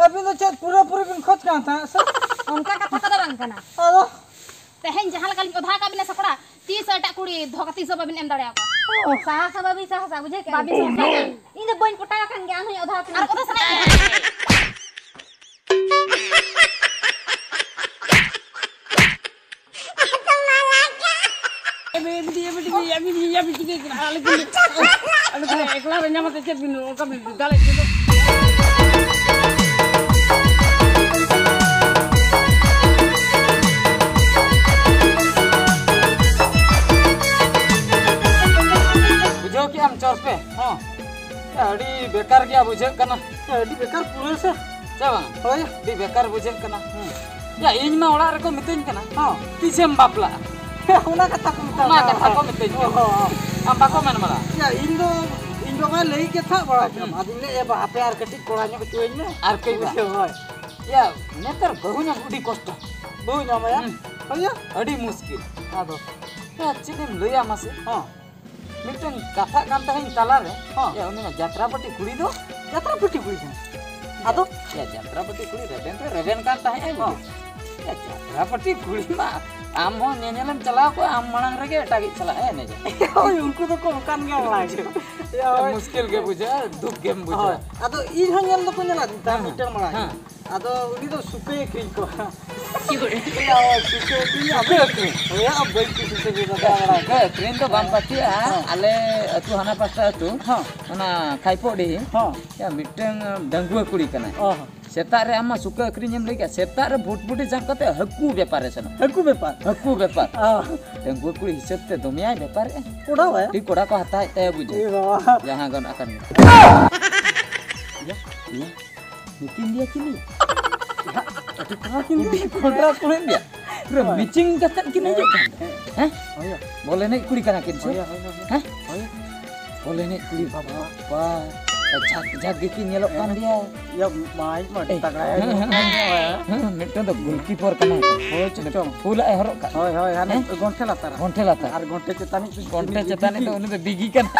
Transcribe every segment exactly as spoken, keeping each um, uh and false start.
ᱟᱹᱵᱤᱱ ᱫᱚ ᱪᱮᱫ ᱯᱩᱨᱟᱹ ᱯᱩᱨᱤ ᱵᱤᱱ ᱠᱷᱚᱡᱽ ᱠᱟᱱ ᱛᱟᱦᱮᱸᱫ ᱥᱮ? ᱚᱱᱠᱟ ᱠᱟᱛᱷᱟ ᱠᱚᱫᱚ ᱵᱟᱝ ᱠᱟᱱᱟ᱾ ᱟᱫᱚ ᱛᱮᱦᱮᱧ ᱡᱟᱦᱟᱸ ᱞᱮᱠᱟ ᱞᱤᱧ ᱚᱫᱷᱟ ᱟᱠᱟᱫ ᱵᱤᱱᱟ ᱥᱟᱯᱲᱟ, ᱛᱤᱥ ᱦᱚᱸ ᱮᱴᱟᱜ ᱠᱩᱲᱤ ᱫᱚᱦᱚ ᱠᱟᱛᱮ ᱦᱤᱥᱟᱹᱵ ᱵᱟᱵᱤᱱ ᱮᱢ ᱫᱟᱲᱮᱭᱟᱠᱚᱣᱟ᱾ ᱚ, ᱥᱟᱦᱟ ᱥᱟ ᱵᱟᱵᱤᱱ ᱥᱟᱦᱟ ᱥᱟ, ᱵᱩᱡᱷᱟᱹᱣ ᱠᱮᱫᱟ? ᱵᱟᱵᱤᱱ ᱥᱟᱦᱟ ᱥᱟ᱾ ᱤᱧ ᱫᱚ ᱵᱟᱹᱧ ᱯᱚᱴᱟᱣ ᱟᱠᱟᱱ ᱜᱮᱭᱟ, ᱟᱢ ᱦᱚᱸᱧ ᱚᱫᱷᱟ ᱟᱠᱟᱱᱟ᱾ ᱟᱨ ᱚᱫᱷᱟ ᱥᱟᱱᱟᱭᱮᱫ ᱢᱮᱭᱟ? ᱮᱠᱞᱟ ᱨᱮ ᱧᱟᱢ ᱟᱛᱮ ᱪᱮᱫ ᱵᱤᱱ ᱚᱱᱠᱟ ᱵᱤᱱ ᱫᱟᱞᱮᱫ ᱪᱮᱫ ᱫᱚ? ᱵᱩᱡᱷᱟᱹᱣ ᱠᱮᱜ ᱟᱢ ᱪᱚᱨ ᱯᱮ? ᱦᱚᱸ᱾ ᱟᱹᱰᱤ ᱵᱮᱠᱟᱨ ᱜᱮᱭᱟ ᱵᱩᱡᱷᱟᱹᱜ ᱠᱟᱱᱟ᱾ ᱟᱹᱰᱤ ᱵᱮᱠᱟᱨ ᱯᱩᱨᱟᱹ ᱥᱮ? ᱪᱮ ᱵᱟᱝ? ᱦᱳᱭ᱾ ᱟᱹᱰᱤ ᱵᱮᱠᱟᱨ ᱵᱩᱡᱷᱟᱹᱜ ᱠᱟᱱᱟ᱾ ᱦᱩᱸ᱾ ᱭᱟ, ᱤᱧ ᱢᱟ ᱚᱲᱟᱜ ᱨᱮᱠᱚ ᱢᱤᱛᱟᱹᱧ ᱠᱟᱱᱟ, ᱦᱚᱸ᱾ "ᱛᱤᱥᱮᱢ ᱵᱟᱯᱞᱟᱜᱼᱟ?" ᱚᱱᱟ ᱠᱟᱛᱷᱟ ᱠᱚ ᱢᱮᱛᱟᱜ ᱚᱱᱟ ᱠᱟᱱᱟ᱾ ᱠᱟᱛᱷᱟ ᱠᱚ ᱢᱤᱛᱟᱹᱧ ᱠᱟᱱᱟ᱾ ᱦᱚᱸ, ᱦᱚᱸ᱾ ᱟᱢ ᱵᱟᱠᱚ ᱢᱮᱱ ᱵᱟᱲᱟ? ᱭᱟ, ᱤᱧ ᱫᱚ, ᱤᱧ ᱵᱟᱵᱟᱭ ᱞᱟᱹᱭ ᱠᱮᱫ ᱛᱟᱦᱮᱸᱫ ᱵᱟᱲᱟᱭ ᱠᱮᱫᱟᱢ᱾ ᱦᱩᱸ᱾ ᱟᱫᱚᱧ ᱞᱟᱹᱭᱮᱫᱼᱟ, "ᱵᱟ, ᱦᱟᱯᱮ ᱟᱨ ᱠᱟᱹᱴᱤᱡ ᱠᱚᱲᱟ ᱧᱚᱜ ᱦᱚᱪᱚᱭᱟᱹᱧ ᱢᱮ᱾" ᱟᱨ ᱠᱟᱹᱡ ᱵᱟ᱾ ᱦᱳᱭ᱾ ᱭᱟ, ᱱᱮᱛᱟᱨ ᱵᱟᱹᱦᱩ ᱧᱟᱢ ᱟᱹᱰᱤ ᱠᱚᱥᱴᱚ᱾ ᱵᱟᱹᱦᱩ ᱧᱟᱢᱟᱭᱟ? ᱦᱩᱸ᱾ ᱦᱳᱭ ᱭᱟ᱾ ᱟᱹᱰᱤ ᱢᱩᱥᱠᱤᱞ᱾ ᱟᱫᱚ? ᱭᱟ, ᱪᱮᱫ ᱮᱢ ᱞᱟᱹᱭᱟ ᱢᱟᱥᱮ? ᱦᱚᱸ᱾ ᱢᱤᱫᱴᱟᱝ ᱠᱟᱛᱷᱟᱜ ᱠᱟᱱ ᱛᱟᱦᱮᱸᱧ ᱛᱟᱞᱟᱨᱮ, ᱦᱚᱸ᱾ ᱭᱟ, ᱩᱱᱤ ᱢᱟ ᱡᱟᱛᱨᱟ ᱯᱟᱹᱴᱤ ᱠᱩᱲᱤ ᱫᱚ᱾ ᱡᱟᱛᱨᱟ ᱯᱟᱹᱴᱤ ᱠᱩᱲᱤ ᱠᱟᱱᱟ᱾ ᱟᱫᱚ? ᱭᱟ, ᱡᱟᱛᱨᱟ ᱯᱟᱹᱴᱤ ᱠᱩᱲᱤ ᱨᱮᱵᱮᱱ ᱫᱚᱭ ᱨᱮᱵᱮᱱ ᱠᱟᱱ ᱛᱟᱦᱮᱸᱜ ᱮ, ᱦᱚᱸ᱾ ᱵᱩᱡᱷᱟᱹᱣ᱾ ᱭᱟ, ᱡᱟᱛᱨᱟ ᱯᱟᱹᱴᱤ ᱠᱩᱲᱤ ᱢᱟ ᱟᱢ ᱦᱚᱸ ᱧᱮᱧᱮᱞᱮᱢ ᱪᱟᱞᱟᱣ ᱠᱚᱜᱼᱟ, ᱟᱢ ᱢᱟᱲᱟᱝ ᱨᱮᱜᱮ ᱮᱴᱟᱜᱤᱡ ᱥᱟᱞᱟᱜ ᱮ ᱮᱱᱮᱡᱟ᱾ ᱦᱳᱭ, ᱩᱱᱠᱩ ᱫᱚᱠᱚ ᱚᱱᱠᱟᱱ ᱜᱮᱭᱟ ᱢᱟᱲᱟᱝ ᱜᱮ᱾ ᱭᱟ, ᱦᱳᱭ᱾ ᱢᱩᱥᱠᱤᱞ ᱜᱮ ᱵᱩᱡᱷᱟᱹᱜᱼᱟ, ᱫᱩᱠ ᱜᱮᱢ ᱵᱩᱡᱷᱟᱹᱣᱟ᱾ ᱦᱳᱭ᱾ ᱟᱫᱚ ᱤᱧ ᱦᱚᱸ ᱧᱮᱞ ᱫᱚᱠᱚ ᱧᱮᱞᱟ ᱫᱤᱧ ᱛᱟᱦᱮᱸ ᱦᱮᱸ, ᱢᱤᱫᱴᱟᱝ ᱢᱟᱲᱟᱝ᱾ ᱦᱮᱸ᱾ ᱟᱫᱚ ᱩᱱᱤ ᱫᱚ ᱥᱩᱠᱟᱹᱭ ᱟᱹᱠᱷᱨᱤᱧ ᱠᱚᱣᱟ᱾ ᱥᱩᱠᱟᱹᱭ ᱟᱹᱠᱷᱨᱤᱧ? ᱦᱳᱭ, ᱟᱵᱚ ᱥᱩᱠᱟᱹᱭ ᱟᱹᱠᱷᱨᱤᱧ ᱫᱚ ᱵᱟᱝ ᱯᱟᱹᱛᱭᱟᱹᱜᱼᱟ᱾ ᱦᱮᱸ᱾ ᱟᱞᱮ ᱟᱹᱛᱩ ᱦᱟᱱᱟ ᱯᱟᱥᱴᱟ ᱟᱹᱛᱩ, ᱦᱮᱸ᱾ ᱚᱱᱟ ᱠᱷᱟᱭᱯᱚᱜ ᱰᱤᱦᱤ, ᱦᱮᱸ᱾ ᱭᱟ, ᱢᱤᱫᱴᱟᱝ ᱰᱟᱺᱜᱩᱣᱟᱹ ᱠᱩᱲᱤ ᱠᱟᱱᱟᱭ᱾ ᱚ᱾ ᱥᱮᱛᱟᱜ ᱨᱮ ᱟᱢ ᱢᱟ ᱥᱩᱠᱟᱹ ᱟᱹᱠᱷᱨᱤᱧ ᱮᱢ ᱞᱟᱹᱭ ᱠᱮᱫ, ᱥᱮᱛᱟᱜ ᱨᱮ ᱵᱷᱩᱴᱵᱷᱩᱴᱤ ᱥᱟᱵ ᱠᱟᱛᱮ ᱦᱟᱹᱠᱩ ᱵᱮᱯᱟᱨᱮ ᱥᱮᱱᱚᱜ᱾ ᱦᱟᱹᱠᱩ ᱵᱮᱯᱟᱨ? ᱦᱟᱹᱠᱩ ᱵᱮᱯᱟᱨ᱾ ᱚ᱾ ᱰᱟᱺᱜᱩᱣᱟᱹ ᱠᱩᱲᱤ ᱦᱤᱥᱟᱹᱵ ᱛᱮ ᱫᱚᱢᱮᱭᱟᱭ ᱵᱮᱯᱟᱨᱮᱜᱼᱟ᱾ ᱠᱚᱲᱟ ᱵᱟᱭ? ᱴᱷᱤᱠ, ᱠᱚᱲᱟ ᱠᱚ ᱦᱟᱛᱟᱣᱮᱫ ᱛᱟᱭᱟ, ᱵᱩᱡᱷᱟᱹᱣ᱾ ᱮ ᱵᱟᱵᱟ᱾ ᱡᱟᱦᱟᱸ ᱜᱟᱱᱚᱜ ᱠᱟᱱ ᱜᱮ᱾ ᱭᱟ, ᱭᱟ᱾ ᱱᱩᱠᱤᱱ ᱜᱮᱭᱟ ᱠᱤᱱ ᱜᱮᱭᱟ᱾ ᱟᱹᱰᱤ ᱠᱚᱲᱟ ᱠᱤᱱ ᱠᱩᱰᱤ ᱜᱮᱭᱟ᱾ ᱠᱚᱰᱨᱟ ᱠᱚ ᱢᱮᱱ ᱜᱮᱭᱟ᱾ ᱯᱩᱨᱟᱹ ᱦᱳᱭ᱾ ᱢᱮᱪᱤᱝ ᱠᱟᱛᱮᱫ ᱠᱤᱱ ᱦᱤᱡᱩᱜ ᱠᱟᱱ ᱫᱚ᱾ ᱦᱮᱸ᱾ ᱦᱮᱸ? ᱦᱳᱭ᱾ ᱵᱚᱞ ᱮᱱᱮᱡ ᱠᱩᱲᱤ ᱠᱟᱱᱟ ᱠᱤᱱ ᱥᱮ? ᱦᱳᱭ, ᱦᱳᱭ, ᱦᱳᱭ᱾ ᱦᱮᱸ? ᱦᱳᱭ᱾ ᱵᱚᱞ ᱮᱱᱮᱡ ᱠᱩᱲᱤ ᱵᱟᱵᱟ᱾ ᱵᱟ᱾ ᱡᱷᱟᱠ, ᱡᱷᱟᱠ ᱜᱮᱠᱤᱱ ᱧᱮᱞᱚᱜ ᱠᱟᱱ ᱦᱮᱸ᱾ ᱜᱮᱭᱟ᱾ ᱭᱟ, ᱢᱟᱭ ᱢᱟ ᱟᱹᱰᱤ ᱮᱭ᱾ ᱛᱟᱜᱲᱟ ᱦᱮᱸ, ᱧᱮᱞᱚᱜ ᱦᱮᱸ, ᱠᱟᱱ ᱦᱮᱸ᱾ ᱜᱮᱭᱟ᱾ ᱦᱮᱸ, ᱢᱤᱫᱴᱟᱝ ᱫᱚ ᱜᱳᱞᱠᱤᱯᱟᱨ ᱠᱟᱱᱟᱭ᱾ ᱦᱳᱭ, ᱪᱮᱫ ᱪᱚᱝ᱾ ᱯᱷᱩᱞᱟᱜ ᱮ ᱦᱚᱨᱚᱜ ᱠᱟᱜ᱾ ᱦᱳᱭ, ᱦᱳᱭ, ᱦᱟᱱᱮ ᱦᱮᱸ? ᱜᱚᱱᱴᱷᱮ ᱞᱟᱛᱟᱨ᱾ ᱜᱚᱱᱴᱷᱮ ᱞᱟᱛᱟᱨ᱾ ᱟᱨ ᱜᱚᱱᱴᱷᱮ ᱪᱮᱛᱟᱱᱤᱡ ᱫᱚ ᱜᱚᱱᱴᱷᱮ ᱪᱮᱛᱟᱱᱤᱡ ᱫᱚ ᱩᱱᱤ ᱫᱚ ᱵᱤᱜᱤ ᱠᱟᱱᱟ᱾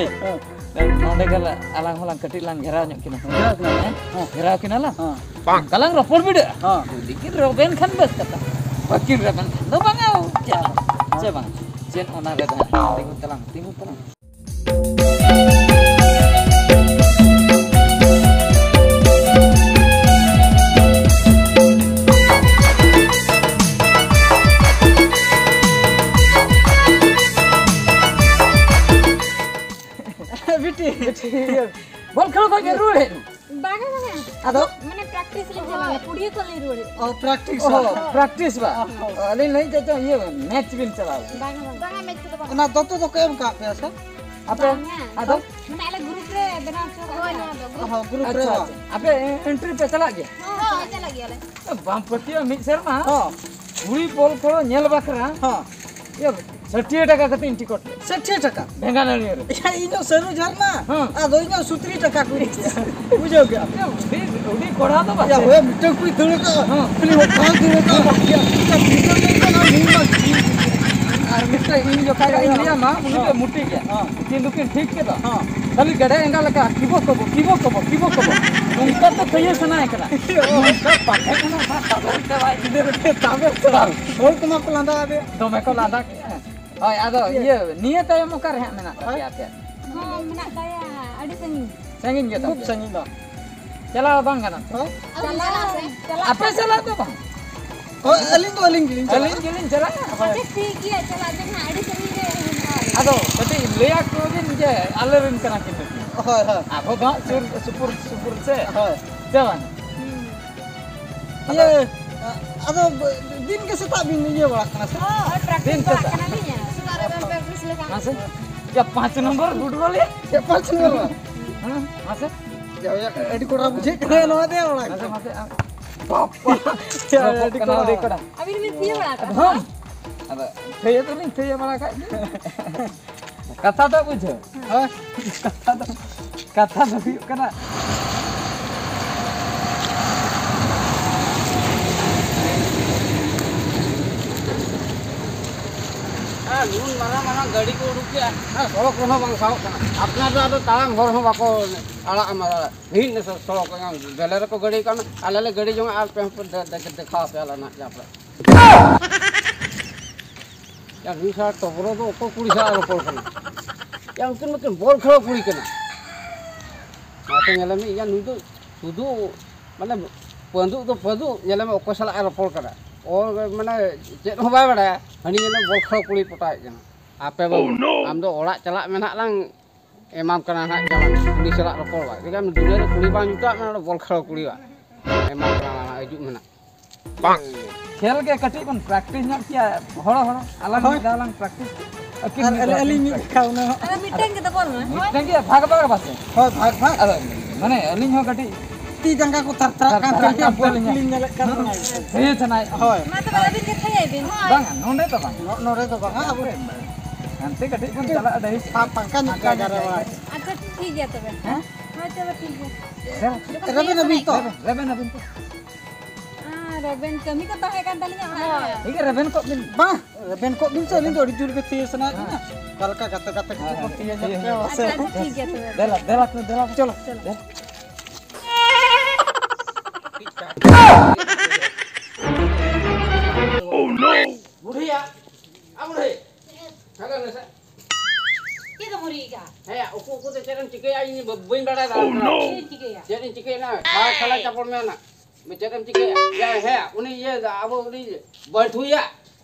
ᱮᱭ᱾ ᱦᱮᱸ᱾ ᱱᱚᱰᱮ ᱜᱮ ᱟᱞᱟᱝ ᱦᱚᱸᱞᱟᱝ ᱠᱟᱹᱴᱤᱡ ᱞᱟᱝ ᱜᱷᱮᱨᱟᱣ ᱧᱚᱜ ᱠᱤᱱᱟ᱾ ᱜᱷᱮᱨᱟᱣ ᱠᱤᱱᱟ ᱞᱟᱝ᱾ ᱦᱮᱸ? ᱦᱮᱸ᱾ ᱜᱷᱮᱨᱟᱣ ᱠᱤᱱᱟ ᱞᱟᱝ᱾ ᱦᱮᱸ᱾ ᱚᱱᱠᱟ ᱞᱟᱝ ᱨᱚᱯᱚᱲ ᱵᱤᱰᱟᱹᱜᱼᱟ᱾ ᱦᱮᱸ᱾ ᱡᱩᱫᱤ ᱠᱤᱱ ᱨᱮᱵᱮᱱ ᱠᱷᱟᱱ ᱵᱮᱥ ᱠᱟᱛᱷᱟ, ᱵᱟᱹᱠᱤᱱ ᱨᱮᱵᱮᱱ ᱠᱷᱟᱱ ᱫᱚ ᱵᱟᱝᱟ᱾ ᱪᱮᱫ? ᱪᱮ ᱵᱟᱝ? ᱪᱮᱫ ᱚᱱᱟ ᱨᱮ ᱛᱟᱦᱮᱸ? ᱛᱤᱸᱜᱩ ᱛᱟᱞᱟᱝ, ᱛᱤᱸᱜᱩ ᱛᱟᱞᱟᱝ᱾ ᱵᱤᱴᱤ, ᱤᱭᱟᱹ, ᱵᱚᱞ ᱠᱷᱮᱞ ᱠᱷᱚᱱ ᱜᱮ ᱨᱩᱣᱟᱹᱲ ᱦᱮᱡ ᱮᱱ᱾ ᱵᱟᱝᱟ, ᱵᱟᱝᱟ᱾ ᱟᱫᱚ? ᱢᱟᱱᱮ practice ᱞᱤᱧ ᱪᱟᱞᱟᱣ ᱞᱮᱱᱟ, ᱯᱩᱲᱤᱭᱟᱹ ᱠᱷᱚᱱ ᱞᱤᱧ ᱨᱩᱣᱟᱹᱲ ᱦᱮᱡ ᱮᱱᱟ᱾ ᱚ, practice ᱚ, ᱵᱟᱝ? Practice ᱵᱟᱝ? ᱚ, ᱟᱹᱞᱤᱧ ᱞᱟᱹᱭ ᱫᱟ ᱪᱚ, ᱤᱭᱟᱹ, match ᱵᱤᱱ ᱪᱟᱞᱟᱣ ᱞᱮᱱᱟ? ᱵᱟᱝᱟ, ᱵᱟᱝᱟ᱾ ᱵᱟᱝᱟ, match ᱠᱚᱫᱚ ᱵᱟᱝ᱾ ᱚᱱᱟ ᱫᱚᱛᱚ ᱫᱚᱠᱚ ᱮᱢ ᱠᱟᱜ ᱯᱮᱭᱟ ᱥᱮ? ᱟᱯᱮ? ᱵᱟᱝᱟ᱾ ᱟᱫᱚ? ᱢᱟᱱᱮ ᱟᱞᱮ group ᱨᱮ ᱵᱮᱱᱟᱣ ᱦᱚᱪᱚ ᱠᱟᱜ ᱦᱳᱭ, ᱞᱮᱭᱟ᱾ ᱱᱚᱣᱟ ᱫᱚ group᱾ ᱚ, group ᱨᱮ ᱟᱪᱪᱷᱟ, ᱵᱟᱝ? ᱟᱪᱪᱷᱟ᱾ ᱟᱯᱮ entry ᱯᱮ ᱪᱟᱞᱟᱜ ᱜᱮᱭᱟ? ᱦᱳᱭ, ᱪᱟᱞᱟᱜ ᱜᱮᱭᱟᱞᱮ᱾ ᱵᱟᱢ ᱯᱟᱹᱛᱭᱟᱹᱜᱼᱟ, ᱢᱤᱫ ᱥᱮᱨᱢᱟ ᱦᱚᱸ᱾ ᱠᱩᱲᱤ ᱵᱚᱞ ᱠᱷᱮᱞ ᱧᱮᱞ ᱵᱟᱠᱷᱨᱟ ᱦᱚᱸ᱾ ᱤᱭᱟᱹ, ᱥᱟᱹᱴᱭᱟᱹ ᱴᱟᱠᱟ ᱠᱟᱛᱮ ᱤᱧ ᱴᱤᱠᱚᱴ ᱞᱮᱫ᱾ ᱥᱟᱹᱴᱭᱟᱹ ᱴᱟᱠᱟ? ᱵᱷᱮᱝᱜᱟᱱᱟᱲᱤᱭᱟᱹ ᱨᱮ᱾ ᱭᱟ, ᱤᱧ ᱫᱚ ᱥᱟᱹᱨᱩ ᱡᱷᱟᱨᱱᱟ, ᱦᱮᱸ᱾ ᱟᱫᱚ ᱤᱧ ᱫᱚ ᱥᱩᱛᱨᱤ ᱴᱟᱠᱟ ᱠᱚ ᱤᱫᱤ ᱠᱮᱫᱟ᱾ ᱵᱩᱡᱷᱟᱹᱣ ᱠᱮᱜᱼᱟᱢ? ᱭᱟ, ᱩᱰᱤ, ᱩᱰᱤ ᱠᱚᱲᱟ ᱫᱚ ᱭᱟ, ᱵᱟᱥᱮ᱾ ᱦᱳᱭ, ᱢᱤᱫᱴᱟᱝ ᱠᱩᱲᱤ ᱫᱟᱹᱲ ᱠᱟᱜᱼᱟ, ᱦᱮᱸ᱾ ᱠᱷᱟᱹᱞᱤ ᱦᱚᱲ ᱴᱷᱟᱶ ᱫᱟᱹᱲ ᱠᱟᱜᱼᱟ᱾ ᱭᱟ, ᱵᱷᱤᱛᱟᱹᱨ ᱫᱟᱹᱲ ᱠᱟᱜᱼᱟ, ᱱᱩᱭ ᱢᱟ ᱟᱨ ᱢᱤᱫᱴᱟᱝ ᱤᱧ ᱡᱚᱠᱷᱟ ᱜᱮ ᱤᱧ ᱞᱟᱹᱭᱟᱢᱟ, ᱩᱱᱤ ᱫᱚ ᱦᱮᱸ᱾ ᱢᱩᱴᱤ ᱜᱮᱭᱟ᱾ ᱦᱮᱸ᱾ ᱩᱱᱠᱤᱱ ᱫᱚᱠᱤᱱ ᱴᱷᱤᱠ ᱠᱮᱫᱟ᱾ ᱦᱮᱸ᱾ ᱠᱷᱟᱹᱞᱤ ᱜᱮᱰᱮ ᱮᱸᱜᱟ ᱞᱮᱠᱟ, ᱠᱤᱵᱚ ᱠᱚᱵᱚ, ᱠᱤᱵᱚ ᱠᱚᱵᱚ, ᱠᱤᱵᱚ ᱠᱚᱵᱚ᱾ ᱱᱚᱝᱠᱟ ᱛᱮ ᱛᱷᱟᱹᱭᱟᱹ ᱥᱟᱱᱟᱭᱮ ᱠᱟᱱᱟ᱾ ᱱᱚᱝᱠᱟ ᱯᱟᱴᱷᱮ ᱠᱟᱱᱟ, ᱚᱱᱟ ᱛᱟᱵᱮᱨ ᱛᱮ ᱵᱟᱭ ᱜᱤᱫᱟᱹᱨ ᱛᱮ ᱛᱟᱵᱮᱨ ᱛᱮ ᱵᱟᱝ᱾ ᱦᱚᱲ ᱠᱚᱢᱟ ᱠᱚ ᱞᱟᱸᱫᱟ ᱟᱫᱮ᱾ ᱫᱚᱢᱮ ᱠᱚ ᱞᱟᱸᱫᱟ ᱠᱮᱫᱼᱟ᱾ ᱦᱳᱭ, ᱟᱫᱚ ᱤᱭᱟᱹ᱾ ᱤᱭᱟᱹ, ᱱᱤᱭᱟᱹ ᱛᱟᱭᱚᱢ ᱚᱠᱟᱨᱮ ᱦᱟᱸᱜ ᱢᱮᱱᱟᱜ ᱛᱟᱯᱮᱭᱟ ᱟᱯᱮᱭᱟᱜ? ᱦᱚᱸ, ᱢᱮᱱᱟᱜ ᱛᱟᱭᱟ, ᱟᱹᱰᱤ ᱥᱟᱺᱜᱤᱧ᱾ ᱥᱟᱺᱜᱤᱧ ᱜᱮ ᱠᱷᱩᱵ ᱛᱟᱯᱮᱭᱟ? ᱥᱟᱺᱜᱤᱧ ᱫᱚ᱾ ᱪᱟᱞᱟᱣ ᱵᱟᱝ ᱜᱟᱱᱚᱜ ᱛᱮ? ᱦᱳᱭ᱾ ᱪᱟᱞᱟᱜ ᱟᱹᱞᱤᱧ, ᱪᱟᱞᱟᱜ ᱟᱹᱞᱤᱧ᱾ ᱟᱯᱮ ᱥᱟᱞᱟᱜ ᱫᱚ ᱵᱟᱝ? ᱦᱳᱭ, ᱟᱹᱞᱤᱧ ᱫᱚ ᱟᱹᱞᱤᱧ ᱜᱮᱞᱤᱧ ᱪᱟᱞᱟᱜᱼᱟ᱾ ᱟᱹᱞᱤᱧ ᱜᱮᱞᱤᱧ ᱪᱟᱞᱟᱜᱼᱟ᱾ ᱦᱳᱭ᱾ ᱟᱪᱪᱷᱟ, ᱴᱷᱤᱠ ᱜᱮᱭᱟ, ᱪᱟᱞᱟᱜ ᱵᱤᱱ ᱦᱟᱸᱜ, ᱟᱹᱰᱤ ᱥᱟᱺᱜᱤᱧ ᱨᱮ ᱢᱮᱱᱟᱜᱼᱟ᱾ ᱟᱫᱚ ᱠᱟᱹᱴᱤᱡ ᱞᱟᱹᱭ ᱟᱠᱚ ᱵᱤᱱ ᱡᱮ ᱟᱞᱮ ᱨᱮᱱ ᱠᱟᱱᱟ ᱠᱤᱱ ᱱᱩᱠᱤᱱ᱾ ᱦᱳᱭ, ᱦᱳᱭ᱾ ᱟᱵᱚ ᱫᱚ ᱦᱟᱸᱜ ᱥᱩᱨ ᱥᱩᱯᱩᱨ, ᱥᱩᱯᱩᱨ ᱥᱮ᱾ ᱦᱳᱭ᱾ ᱥᱮ ᱵᱟᱝ? ᱦᱩᱸ᱾ ᱤᱭᱟᱹ, ᱟᱫᱚ ᱫᱤᱱ ᱜᱮ ᱥᱮᱛᱟᱜ ᱵᱤᱱ ᱤᱭᱟᱹ ᱵᱟᱲᱟᱜ ᱠᱟᱱᱟ ᱥᱮ? ᱦᱳᱭ, practice ᱫᱤᱱ ᱵᱟᱲᱟᱜ ᱥᱮᱛᱟᱜ᱾ ᱠᱟᱱᱟᱞᱤᱧ᱾ ᱥᱮᱛᱟᱜ ᱨᱮᱵᱮᱱ practice ᱞᱮᱠᱷᱟᱱ᱾ ᱢᱟᱥᱮ? ᱭᱟ, ᱯᱟᱸᱪ ᱱᱚᱢᱵᱚᱨ football ᱭᱟ? ᱪᱮᱫ ᱯᱟᱸᱪ ᱱᱚᱢᱵᱚᱨ? ᱦᱮᱸ, ᱢᱟᱥᱮ? ᱭᱟ, ᱭᱟ, ᱟᱹᱰᱤ ᱠᱚᱲᱟ ᱵᱩᱡᱷᱟᱹᱜ ᱠᱟᱱᱟ ᱱᱚᱣᱟ ᱫᱮ ᱵᱟᱲᱟ ᱢᱟᱥᱮ, ᱠᱟᱱᱟ᱾ ᱢᱟᱥᱮ, ᱟᱢ᱾ ᱵᱟᱯ᱾ ᱪᱮᱫ ᱨᱚᱯᱚᱜ ᱟᱹᱰᱤ ᱠᱟᱱᱟ ᱠᱚᱲᱟ᱾ ᱟᱹᱰᱤ ᱠᱚᱲᱟ᱾ ᱟᱹᱵᱤᱱ ᱵᱤᱱ ᱛᱷᱤᱭᱟᱹ ᱵᱟᱲᱟ ᱟᱠᱟᱫᱟ? ᱦᱮᱸ᱾ ᱟᱫᱚ ᱛᱷᱤᱭᱟᱹ ᱫᱚᱞᱤᱧ ᱛᱷᱤᱭᱟᱹ ᱵᱟᱲᱟ ᱠᱟᱜ ᱜᱮ᱾ ᱠᱟᱛᱷᱟ ᱫᱚ ᱵᱩᱡᱷᱟᱹᱣ᱾ ᱦᱳᱭ᱾ ᱠᱟᱛᱷᱟ ᱫᱚ, ᱠᱟᱛᱷᱟ ᱫᱚ ᱦᱩᱭᱩᱜ ᱠᱟᱱᱟ, ᱱᱩᱱ ᱢᱟᱨᱟᱝ ᱢᱟᱨᱟᱝ ᱜᱟᱹᱰᱤ ᱠᱚ ᱩᱰᱩᱠ ᱠᱮᱜᱼᱟ, ᱦᱮᱸ, ᱥᱚᱲᱚᱠ ᱨᱮᱦᱚᱸ ᱵᱟᱝ ᱥᱟᱦᱚᱵ ᱠᱟᱱᱟ᱾ ᱟᱯᱱᱟᱨ ᱫᱚ ᱟᱫᱚ ᱛᱟᱲᱟᱢ ᱦᱚᱨ ᱦᱚᱸ ᱵᱟᱠᱚ ᱟᱲᱟᱜ ᱟᱢᱟ᱾ ᱢᱤᱫ ᱥᱚᱲᱚᱠ ᱨᱮ ᱜᱟᱹᱰᱤ ᱠᱟᱱᱟ, ᱟᱞᱮ ᱞᱮ ᱜᱟᱹᱰᱤ ᱡᱚᱝᱟ ᱟᱨ ᱯᱮ ᱦᱚᱸ ᱯᱮ ᱫᱮ-, ᱫᱮ-, ᱫᱮᱠᱷᱟᱣ ᱟᱯᱮᱭᱟ ᱟᱞᱮ ᱱᱟᱜ ᱡᱟᱯᱲᱟ᱾ ᱭᱟ, ᱱᱩᱭ ᱥᱟᱞᱟ ᱴᱚᱵᱨᱚ ᱫᱚ ᱚᱠᱚᱭ ᱠᱩᱲᱤ ᱥᱟᱞᱟᱜ ᱨᱚᱯᱚᱲ ᱠᱟᱱᱟ? ᱭᱟ, ᱩᱱᱠᱤᱱ ᱢᱟᱠᱤᱱ ᱵᱚᱞ ᱠᱷᱮᱞᱳ ᱠᱩᱲᱤ ᱠᱟᱱᱟ᱾ ᱚᱱᱟᱛᱮ ᱧᱮᱞᱮ ᱢᱮ, ᱭᱟ, ᱱᱩᱭ ᱫᱚ ᱥᱩᱫᱷᱩ, ᱢᱟᱱᱮ, ᱯᱟᱹᱫᱩᱜ ᱫᱚ ᱯᱟᱹᱫᱩᱜ, ᱧᱮᱞᱮ ᱢᱮ ᱚᱠᱚᱭ ᱥᱟᱞᱟᱜ ᱮ ᱨᱚᱯᱚᱲ ᱠᱟᱱᱟ᱾ ᱚ, ᱢᱟᱱᱮ, ᱪᱮᱫ ᱦᱚᱸ ᱵᱟᱭ ᱵᱟᱲᱟᱭᱟ᱾ ᱦᱟᱹᱱᱤ ᱧᱮᱞᱮ ᱵᱚᱞ ᱠᱷᱮᱞᱳ ᱠᱩᱲᱤ ᱯᱚᱴᱟᱣᱮᱫ ᱠᱟᱱᱟ᱾ ᱟᱯᱮ ᱵᱟᱹᱵᱩ, ᱟᱢ ᱫᱚ ᱚᱲᱟᱜ ᱪᱟᱞᱟᱜ ᱢᱮ ᱱᱟᱜ ᱞᱟᱝ ᱮᱢᱟᱢ ᱠᱟᱱᱟ ᱱᱟᱜ, ᱡᱮᱢᱚᱱ ᱠᱩᱲᱤ ᱥᱟᱞᱟᱜ ᱨᱚᱯᱚᱲ ᱵᱟᱭ᱾ ᱪᱮᱫᱟᱜ ᱫᱩᱱᱤᱭᱟᱹ ᱨᱮ ᱠᱩᱲᱤ ᱵᱟᱝ ᱡᱩᱴᱟᱹᱜ ᱢᱮ, ᱚᱸᱰᱮ ᱵᱚᱞ ᱠᱷᱮᱞᱳ ᱠᱩᱲᱤ ᱵᱟᱭ ᱮᱢᱟᱢ ᱠᱟᱱᱟ ᱱᱟᱜ, ᱦᱤᱡᱩᱜ ᱢᱮ ᱱᱟᱜ᱾ ᱠᱷᱮᱞ ᱜᱮ ᱠᱟᱹᱴᱤᱡ ᱵᱚᱱ ᱯᱨᱮᱠᱴᱤᱥ ᱧᱚᱜ ᱠᱮᱭᱟ, ᱦᱚᱲᱚ ᱦᱚᱲᱚ᱾ ᱟᱞᱟᱝ ᱦᱳᱭ᱾ ᱢᱤᱫ ᱫᱷᱟᱣ ᱞᱟᱝ ᱯᱨᱮᱠᱴᱤᱥ᱾ ᱟᱹᱠᱤᱱ ᱟᱨ ᱢᱤᱫ ᱟᱹᱞᱤᱧ, ᱫᱷᱟᱣ ᱟᱹᱞᱤᱧ ᱠᱤᱱ ᱢᱤᱫ ᱯᱨᱮᱠᱴᱤᱥ᱾ ᱫᱷᱟᱣ ᱚᱱᱟ ᱦᱚᱸ᱾ ᱟᱫᱚ ᱢᱤᱫᱴᱟᱝ ᱜᱮ ᱫᱚ ᱵᱚᱞ ᱢᱮ᱾ ᱦᱳᱭ᱾ ᱢᱤᱫᱴᱟᱝ ᱜᱮ ᱵᱷᱟᱜᱽ ᱵᱷᱟᱜᱽ ᱵᱟᱥᱮ᱾ ᱦᱳᱭ, ᱵᱷᱟᱜᱽ᱾ ᱟᱫᱚ ᱢᱟᱱᱮ ᱟᱹᱞᱤᱧ ᱦᱚᱸ ᱠᱟᱹᱴᱤᱡ ᱛᱤ ᱡᱟᱸᱜᱟ ᱠᱚ ᱛᱷᱟᱨ ᱛᱷᱟᱨᱟᱜ ᱠᱟᱱ ᱛᱷᱟᱨ ᱛᱷᱟᱨ ᱛᱟᱹᱞᱤᱧᱟ, ᱠᱟᱱ ᱵᱚᱞ ᱛᱟᱹᱞᱤᱧᱟ᱾ ᱠᱚᱞᱤᱧ ᱧᱮᱞᱮᱫ ᱠᱟᱱ ᱛᱟᱦᱮᱸᱫ᱾ ᱦᱮᱸ, ᱥᱟᱱᱟᱭᱮᱫ᱾ ᱦᱳᱭ᱾ ᱢᱟ ᱛᱚᱵᱮ ᱟᱹᱵᱤᱱ ᱜᱮ ᱛᱷᱟᱭᱟᱭ ᱵᱤᱱ᱾ ᱦᱳᱭ᱾ ᱵᱟᱝᱟ, ᱱᱚᱸᱰᱮ ᱫᱚ ᱵᱟᱝ᱾ ᱱᱚ-, ᱱᱚᱸᱰᱮ ᱫᱚ ᱵᱟᱝᱟ, ᱟᱵᱚ ᱦᱟᱱᱛᱮ ᱠᱟᱹᱴᱤᱡ ᱵᱚᱱ ᱪᱟᱞᱟᱜᱼᱟ, ᱰᱟᱹᱦᱤ᱾ ᱯᱷᱟ-, ᱯᱷᱟᱸᱠᱟ ᱧᱚᱜ ᱡᱟᱭᱜᱟ ᱨᱮ᱾ ᱟᱪᱪᱷᱟ, ᱴᱷᱤᱠ ᱜᱮᱭᱟ ᱛᱚᱵᱮ᱾ ᱦᱮᱸ? ᱦᱳᱭ, ᱛᱚᱵᱮ ᱴᱷᱤᱠ ᱜᱮᱭᱟ᱾ ᱨᱮᱵᱮᱱ ᱟᱹᱵᱤᱱ ᱛᱚ? ᱨᱮᱵᱮᱱ ᱟᱹᱵᱤᱱ ᱛᱚ? ᱟᱨ ᱨᱮᱵᱮᱱ ᱠᱟᱹᱢᱤ ᱠᱚ ᱛᱟᱦᱮᱸ ᱠᱟᱱ ᱛᱟᱹᱞᱤᱧᱟ ᱚᱲᱟᱜ ᱨᱮ᱾ ᱴᱷᱤᱠ ᱜᱮᱭᱟ, ᱨᱮᱵᱮᱱ ᱠᱚᱜ ᱵᱤᱱ᱾ ᱵᱟᱝ, ᱨᱮᱵᱮᱱ ᱠᱚᱜ ᱵᱤᱱ ᱥᱮ, ᱟᱹᱞᱤᱧ ᱫᱚ ᱟᱹᱰᱤ ᱡᱳᱨ ᱜᱮ ᱛᱷᱤᱭᱟᱹ ᱥᱟᱱᱟᱭᱮᱫ ᱞᱤᱧᱟ᱾ ᱚᱠᱟ ᱞᱮᱠᱟ ᱜᱟᱛᱮ ᱜᱟᱛᱮ ᱠᱚ ᱦᱮᱸ, ᱠᱚ ᱦᱮᱸ, ᱛᱷᱤᱭᱟᱹ ᱧᱚᱜ ᱴᱷᱤᱠ ᱯᱮᱭᱟ ᱜᱮᱭᱟ᱾ ᱢᱟᱥᱮ᱾ ᱟᱪᱪᱷᱟ, ᱟᱪᱪᱷᱟ, ᱴᱷᱤᱠ ᱜᱮᱭᱟ ᱛᱚᱵᱮ᱾ ᱫᱮᱞᱟ, ᱫᱮᱞᱟ, ᱫᱮᱞᱟ, ᱪᱚᱞᱚ᱾ ᱪᱚᱞᱚ᱾ ᱫᱮᱞᱟ᱾ ᱵᱩᱰᱷᱤᱭᱟ, ᱟ ᱵᱩᱰᱷᱤ, ᱥᱟᱜᱟᱱ ᱢᱮᱥᱮ᱾ ᱪᱮᱫ ᱮᱢ ᱦᱩᱨᱤᱭᱮᱫᱟ? ᱦᱮᱸ, ᱩᱠᱩ ᱩᱠᱩ ᱛᱮ ᱪᱮᱫ ᱮᱢ ᱪᱤᱠᱟᱹᱭᱟ? ᱤᱧ ᱵᱟᱹᱧ ᱵᱟᱲᱟᱭ ᱫᱟᱲᱮᱭᱟᱜ ᱠᱟᱱᱟ᱾ ᱪᱮᱫ ᱮᱢ ᱪᱤᱠᱟᱹᱭᱟ? ᱪᱮᱫ ᱤᱧ ᱪᱤᱠᱟᱹᱭᱟ? ᱠᱷᱟᱲᱟ ᱠᱷᱟᱲᱟ ᱪᱟᱯᱚᱲ ᱢᱮ ᱱᱟ᱾ ᱪᱮᱫ ᱮᱢ ᱪᱤᱠᱟᱹᱭᱟ? ᱭᱟ, ᱦᱮᱸ, ᱩᱱᱤ ᱤᱭᱟᱹ, ᱟᱵᱚ ᱩᱱᱤ ᱵᱟᱹᱴᱷᱩᱭᱟ᱾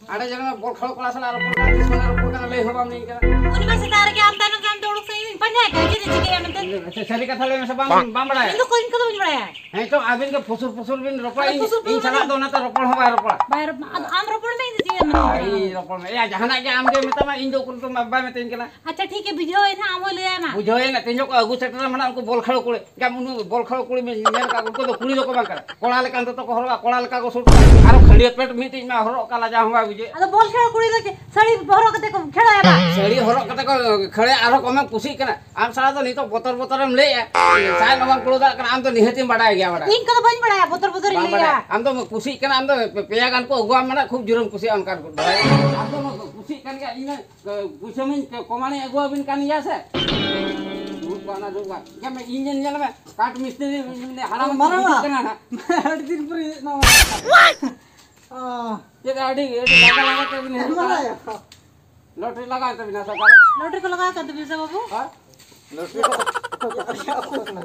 ᱟᱸᱰᱮ ᱡᱮᱱᱚ ᱵᱚᱞ ᱠᱷᱮᱞ ᱠᱚᱲᱟ ᱥᱟᱞᱟᱜ ᱨᱚᱯᱚᱲ ᱠᱟᱱᱟ, ᱛᱤᱥ ᱠᱷᱚᱱᱟᱜ ᱨᱚᱯᱚᱲ ᱠᱟᱱᱟ, ᱞᱟᱹᱭ ᱦᱚᱸ ᱵᱟᱢ ᱞᱟᱹᱭ ᱠᱟᱱᱟ᱾ ᱩᱱᱤ ᱢᱟ ᱥᱮᱛᱟᱜ ᱨᱮᱜᱮ ᱟᱢ ᱛᱟᱭᱱᱚᱢ ᱛᱟᱭᱱᱚᱢ ᱛᱮ ᱩᱰᱩᱠ ᱥᱮ ᱤᱧ ᱯᱟᱸᱡᱟᱭᱮ ᱠᱟᱱᱟ, ᱪᱮᱫ ᱮ ᱪᱤᱠᱟᱹᱭᱟ ᱢᱮᱱᱛᱮ? ᱟᱪᱪᱷᱟ, ᱥᱟᱹᱨᱤ ᱠᱟᱛᱷᱟ ᱞᱟᱹᱭ ᱢᱮᱥᱮ, ᱵᱟᱢ, ᱵᱟᱢ ᱵᱟᱲᱟᱭᱟ? ᱤᱧ ᱫᱚ ᱠᱚ-, ᱤᱧ ᱠᱚᱫᱚ ᱵᱟᱹᱧ ᱵᱟᱲᱟᱭᱟ᱾ ᱦᱮᱸ ᱛᱚ, ᱟᱹᱵᱤᱱ ᱜᱮ ᱯᱷᱩᱥᱩᱨ ᱯᱷᱩᱥᱩᱨ ᱵᱤᱱ ᱨᱚᱯᱚᱲᱟ, ᱟᱫᱚ ᱤᱧ, ᱯᱷᱩᱥᱩᱨ ᱤᱧ ᱯᱷᱩᱥᱩᱨ ᱥᱟᱞᱟᱜ ᱵᱤᱱ ᱫᱚ ᱚᱱᱟᱛᱮ ᱨᱚᱯᱚᱲ ᱦᱚᱸ ᱵᱟᱭ ᱨᱚᱯᱚᱲᱟ᱾ ᱵᱟᱭ ᱨᱚᱯᱚᱲᱟ᱾ ᱟᱫᱚ ᱟᱢ ᱨᱚᱯᱚᱲ ᱢᱮ, ᱤᱧ ᱫᱚ ᱪᱮᱫ ᱮᱢ ᱢᱮᱱᱟ? ᱟᱭ, ᱨᱚᱯᱚᱲ ᱢᱮ᱾ ᱮᱭᱟ, ᱡᱟᱦᱟᱱᱟᱜ ᱜᱮ ᱟᱢ ᱜᱮ ᱢᱮᱛᱟᱢᱟ, ᱤᱧ ᱫᱚ ᱩᱠᱩᱨ ᱫᱚ ᱵᱟᱭ ᱢᱮᱛᱟᱹᱧ ᱠᱟᱱᱟ᱾ ᱟᱪᱪᱷᱟ, ᱴᱷᱤᱠ ᱜᱮ, ᱵᱩᱡᱷᱟᱹᱣ ᱮᱱᱟ, ᱟᱢ ᱦᱚᱸ ᱞᱟᱹᱭ ᱟᱭ ᱢᱟ᱾ ᱵᱩᱡᱷᱟᱹᱣ ᱮᱱᱟ, ᱛᱮᱦᱮᱧ ᱠᱚ ᱟᱹᱜᱩ ᱥᱮᱴᱮᱨᱟ ᱢᱟᱱᱮ ᱩᱱᱠᱩ ᱵᱚᱞ ᱠᱷᱮᱞ ᱠᱩᱲᱤ᱾ ᱜᱟᱢ ᱩᱱᱩ ᱵᱚᱞ ᱠᱷᱮᱞ ᱠᱩᱲᱤ ᱵᱤᱱ ᱧᱮᱞ ᱠᱟᱜ ᱠᱚᱣᱟ, ᱩᱱᱠᱩ ᱫᱚ ᱠᱩᱲᱤ ᱫᱚᱠᱚ ᱵᱟᱝ ᱠᱟᱱᱟ, ᱠᱚᱲᱟ ᱞᱮᱠᱟᱱ ᱫᱚᱛᱚ ᱠᱚ ᱦᱚᱨᱚᱜᱟ, ᱠᱚᱲᱟ ᱞᱮᱠᱟ ᱠᱚ ᱥᱩᱴ ᱠᱟᱜᱼᱟ᱾ ᱟᱨᱚ ᱠᱷᱟᱹᱲᱭᱟᱹ ᱯᱮᱱᱴ ᱢᱤᱫᱴᱤᱡ ᱢᱟ ᱦᱚᱨᱚᱜ ᱠᱟᱜ, ᱞᱟᱡᱟᱣ ᱦᱚᱸ ᱵᱟᱭ ᱵᱩᱡᱷᱟᱹᱜᱼᱟ᱾ ᱟᱫᱚ ᱵᱚᱞ ᱠᱷᱮᱞ ᱠᱩᱲᱤ ᱫᱚ ᱪᱮᱫ ᱥᱟᱹᱲᱤ ᱦᱚᱨᱚᱜ ᱠᱟᱛᱮ ᱠᱚ ᱠᱷᱮᱞᱟᱭᱟ ᱵᱟᱝ? ᱥᱟᱹᱲᱤ ᱦᱚᱨᱚᱜ ᱠᱟᱛᱮ ᱠᱚ ᱠᱷᱮᱞᱟᱭᱟ, ᱟᱨᱦᱚᱸ ᱠᱚᱢᱮ ᱠᱩᱥᱤᱜ ᱠᱟᱱᱟ᱾ ᱟᱢ ᱥᱟᱞᱟ ᱫᱚ ᱱᱤᱛᱚᱜ ᱵᱚᱛᱚᱨ ᱵᱚᱛᱚᱨ ᱮᱢ ᱞᱟᱹᱭᱮᱜᱼᱟ, ᱥᱟᱦᱮᱵ ᱦᱚᱸ ᱵᱟᱢ ᱠᱩᱲᱟᱹᱣ ᱫᱟᱲᱮᱭᱟᱜ ᱠᱟᱱᱟ, ᱟᱢ ᱫᱚ ᱱᱤᱦᱟᱹᱛ ᱮᱢ ᱵᱟᱰᱟᱭ ᱜᱮᱭᱟ, ᱵᱟᱰᱟᱭ᱾ ᱤᱧ ᱠᱚᱫᱚ ᱵᱟᱹᱧ ᱵᱟᱲᱟᱭᱟ, ᱵᱚᱛᱚᱨ ᱵᱚᱛᱚᱨ ᱤᱧ ᱵᱟᱢ ᱞᱟᱹᱭᱟ᱾ ᱵᱟᱰᱟᱭᱟ᱾ ᱟᱢ ᱫᱚ ᱠᱩᱥᱤᱜ ᱠᱟᱱᱟ, ᱟᱢ ᱫᱚ ᱯᱮ-, ᱯᱮᱭᱟ ᱜᱟᱱ ᱠᱚ ᱟᱹᱜᱩᱣᱟᱢ ᱢᱮᱱᱟ, ᱠᱷᱩᱵ ᱡᱳᱨᱮᱢ ᱠᱩᱥᱤᱜᱼᱟ ᱚᱱᱠᱟᱱ ᱠᱚ, ᱵᱟᱲᱟᱭ᱾ ᱟᱢ ᱫᱚ ᱠᱩᱥᱤᱜ ᱠᱟᱱ ᱜᱮᱭᱟ, ᱤᱧ ᱫᱚ ᱯᱩᱭᱥᱟᱹ ᱢᱟᱧ ᱠᱚᱢᱟᱱᱤᱧ ᱟᱹᱜᱩᱣᱟᱵᱤᱱ ᱠᱟᱱ ᱜᱮᱭᱟ ᱥᱮ᱾ ᱫᱩᱲᱩᱵ ᱠᱚ ᱟᱱᱟ ᱫᱩᱲᱩᱵ ᱠᱚ᱾ ᱧᱮᱞ ᱢᱮ, ᱤᱧ ᱧᱮᱞ, ᱧᱮᱞ ᱢᱮ, ᱠᱟᱴ ᱢᱤᱥᱛᱨᱤ ᱢᱟᱱᱮ ᱦᱟᱲᱟᱢ ᱢᱟᱨᱟᱝ ᱦᱤᱡᱩᱜ ᱢᱟ᱾ ᱠᱟᱱᱟ ᱱᱟᱦᱟᱜ᱾ ᱟᱹᱰᱤ ᱫᱤᱱ ᱯᱚᱨᱮ ᱦᱮᱡ ᱮᱱᱟ ᱢᱟᱨᱟᱝ᱾ ᱚ᱾ ᱪᱮᱫ ᱟᱹᱰᱤ, ᱟᱹᱰᱤ ᱞᱟᱸᱜᱟ ᱞᱟᱸᱜᱟ ᱛᱮᱵᱤᱱ ᱦᱤᱡᱩᱜ ᱠᱟᱱᱟ? ᱢᱟᱨᱟᱝ᱾ ᱞᱚᱴᱨᱤ ᱞᱟᱜᱟᱣ ᱮᱱ ᱛᱟᱵᱤᱱᱟ ᱥᱮ ᱚᱠᱟᱨᱮ? ᱞᱚᱴᱨᱤ ᱠᱚ ᱞᱟᱜᱟᱣ ᱟᱠᱟᱫ ᱛᱟᱵᱤᱱᱟ ᱥᱮ ᱵᱟᱹᱵᱩ? ᱦᱮᱸ? ᱞᱚᱴᱨᱤ ᱠᱚ ᱚᱠᱚᱭ ᱠᱚ ᱚᱠᱚᱭ ᱠᱚ ᱚᱠᱚᱭ ᱠᱟᱱᱟ?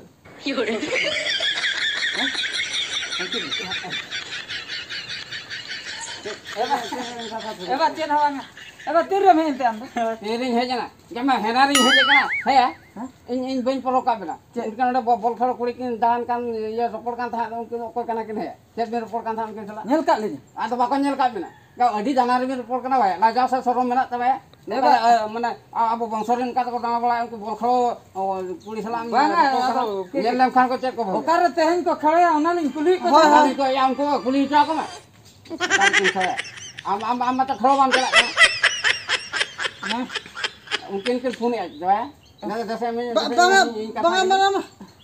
ᱮ ᱵᱟ, ᱪᱮᱫ ᱦᱚᱸ ᱵᱟᱝᱟ᱾ ᱮ ᱵᱟ, ᱛᱤᱨᱮᱢ ᱦᱮᱡ ᱮᱱᱛᱮ ᱟᱢ ᱫᱚ? ᱛᱤᱨᱤᱧ ᱦᱮᱡ ᱮᱱᱟ? ᱡᱟᱢᱟ ᱦᱮᱱᱟ ᱨᱤᱧ ᱦᱮᱡ ᱟᱠᱟᱱᱟ᱾ ᱦᱮᱸ? ᱦᱮᱸ? ᱤᱧ, ᱤᱧ ᱵᱟᱹᱧ ᱯᱚᱨᱚ ᱠᱟᱜ ᱵᱮᱱᱟ᱾ ᱪᱮᱫ? ᱩᱱᱠᱤᱱ ᱚᱸᱰᱮ ᱵᱚ-, ᱵᱚᱞ ᱠᱷᱮᱞ ᱠᱩᱲᱤ ᱠᱤᱱ ᱫᱟᱬᱟᱱ ᱠᱟᱱ, ᱤᱭᱟᱹ, ᱨᱚᱯᱚᱲ ᱠᱟᱱ ᱛᱟᱦᱮᱸᱫ, ᱩᱱᱠᱤᱱ ᱚᱠᱚᱭ ᱠᱟᱱᱟ ᱠᱤᱱ ᱦᱮᱸ? ᱪᱮᱫ ᱵᱮᱱ ᱨᱚᱯᱚᱲ ᱠᱟᱱ ᱛᱟᱦᱮᱸᱫ ᱩᱱᱠᱤᱱ ᱥᱟᱞᱟᱜ? ᱧᱮᱞ ᱠᱟᱜ ᱞᱤᱧ᱾ ᱟᱫᱚ ᱵᱟᱠᱚ ᱧᱮᱞ ᱠᱟᱜ ᱵᱮᱱᱟ? ᱭᱟ, ᱟᱹᱰᱤ ᱫᱟᱱᱟ ᱨᱮᱵᱮᱱ ᱨᱚᱯᱚᱲ ᱠᱟᱱᱟ ᱵᱟᱭ, ᱞᱟᱡᱟᱣ ᱥᱮ ᱥᱚᱨᱚᱢ ᱢᱮᱱᱟᱜ ᱛᱟᱵᱮᱱᱟ? ᱮ ᱵᱟ- ᱱᱚᱝᱠᱟ, ᱮ, ᱢᱟᱱᱮ, ᱟ-, ᱟᱵᱚ ᱵᱚᱝᱥᱚ ᱨᱮᱱ ᱚᱱᱠᱟ ᱛᱮᱠᱚ ᱫᱟᱬᱟ ᱵᱟᱲᱟᱭᱟ, ᱩᱱᱠᱩ ᱵᱚᱞ ᱠᱷᱮᱞ, ᱚ, ᱠᱩᱲᱤ ᱥᱟᱞᱟᱜ ᱮᱢ ᱵᱟᱝᱟ, ᱨᱚᱯᱚᱲ ᱟᱫᱚ ᱠᱟᱱᱟ᱾ ᱩᱱᱠᱩ ᱧᱮᱞ ᱞᱮᱢ ᱠᱷᱟᱱ ᱠᱚ ᱪᱮᱫ ᱠᱚ ᱵᱷᱟᱵᱤᱭᱟ? ᱚᱠᱟᱨᱮ ᱛᱮᱦᱮᱧ ᱠᱚ ᱠᱷᱮᱞᱟ, ᱚᱱᱟ ᱞᱤᱧ ᱠᱩᱞᱤᱭᱮᱫ ᱠᱚ ᱦᱳᱭ, ᱛᱟᱦᱮᱸᱱᱟ᱾ ᱦᱳᱭ᱾ ᱠᱩᱞᱤ ᱠᱚ, ᱭᱟ, ᱩᱱᱠᱩ ᱠᱩᱞᱤ ᱦᱚᱪᱚ ᱟᱠᱚ ᱢᱮ᱾ ᱚᱠᱟ ᱨᱮ ᱠᱤᱱ ᱠᱷᱮᱞᱟ? ᱟᱢ, ᱟᱢ, ᱟᱢ ᱢᱟᱛᱚ ᱠᱷᱮᱞ ᱵᱟᱢ ᱪᱟᱞᱟᱜ ᱠᱟᱱᱟ᱾ ᱦᱮᱸ? ᱩᱱᱠᱤᱱ ᱠᱤᱱ ᱯᱷᱳᱱᱮᱫᱼᱟ, ᱡᱚᱭᱟ᱾ ᱵᱟ-, ᱵᱟᱝᱟ, ᱵᱟᱝᱟ, ᱵᱟᱝᱟ, ᱵᱟᱝᱟ᱾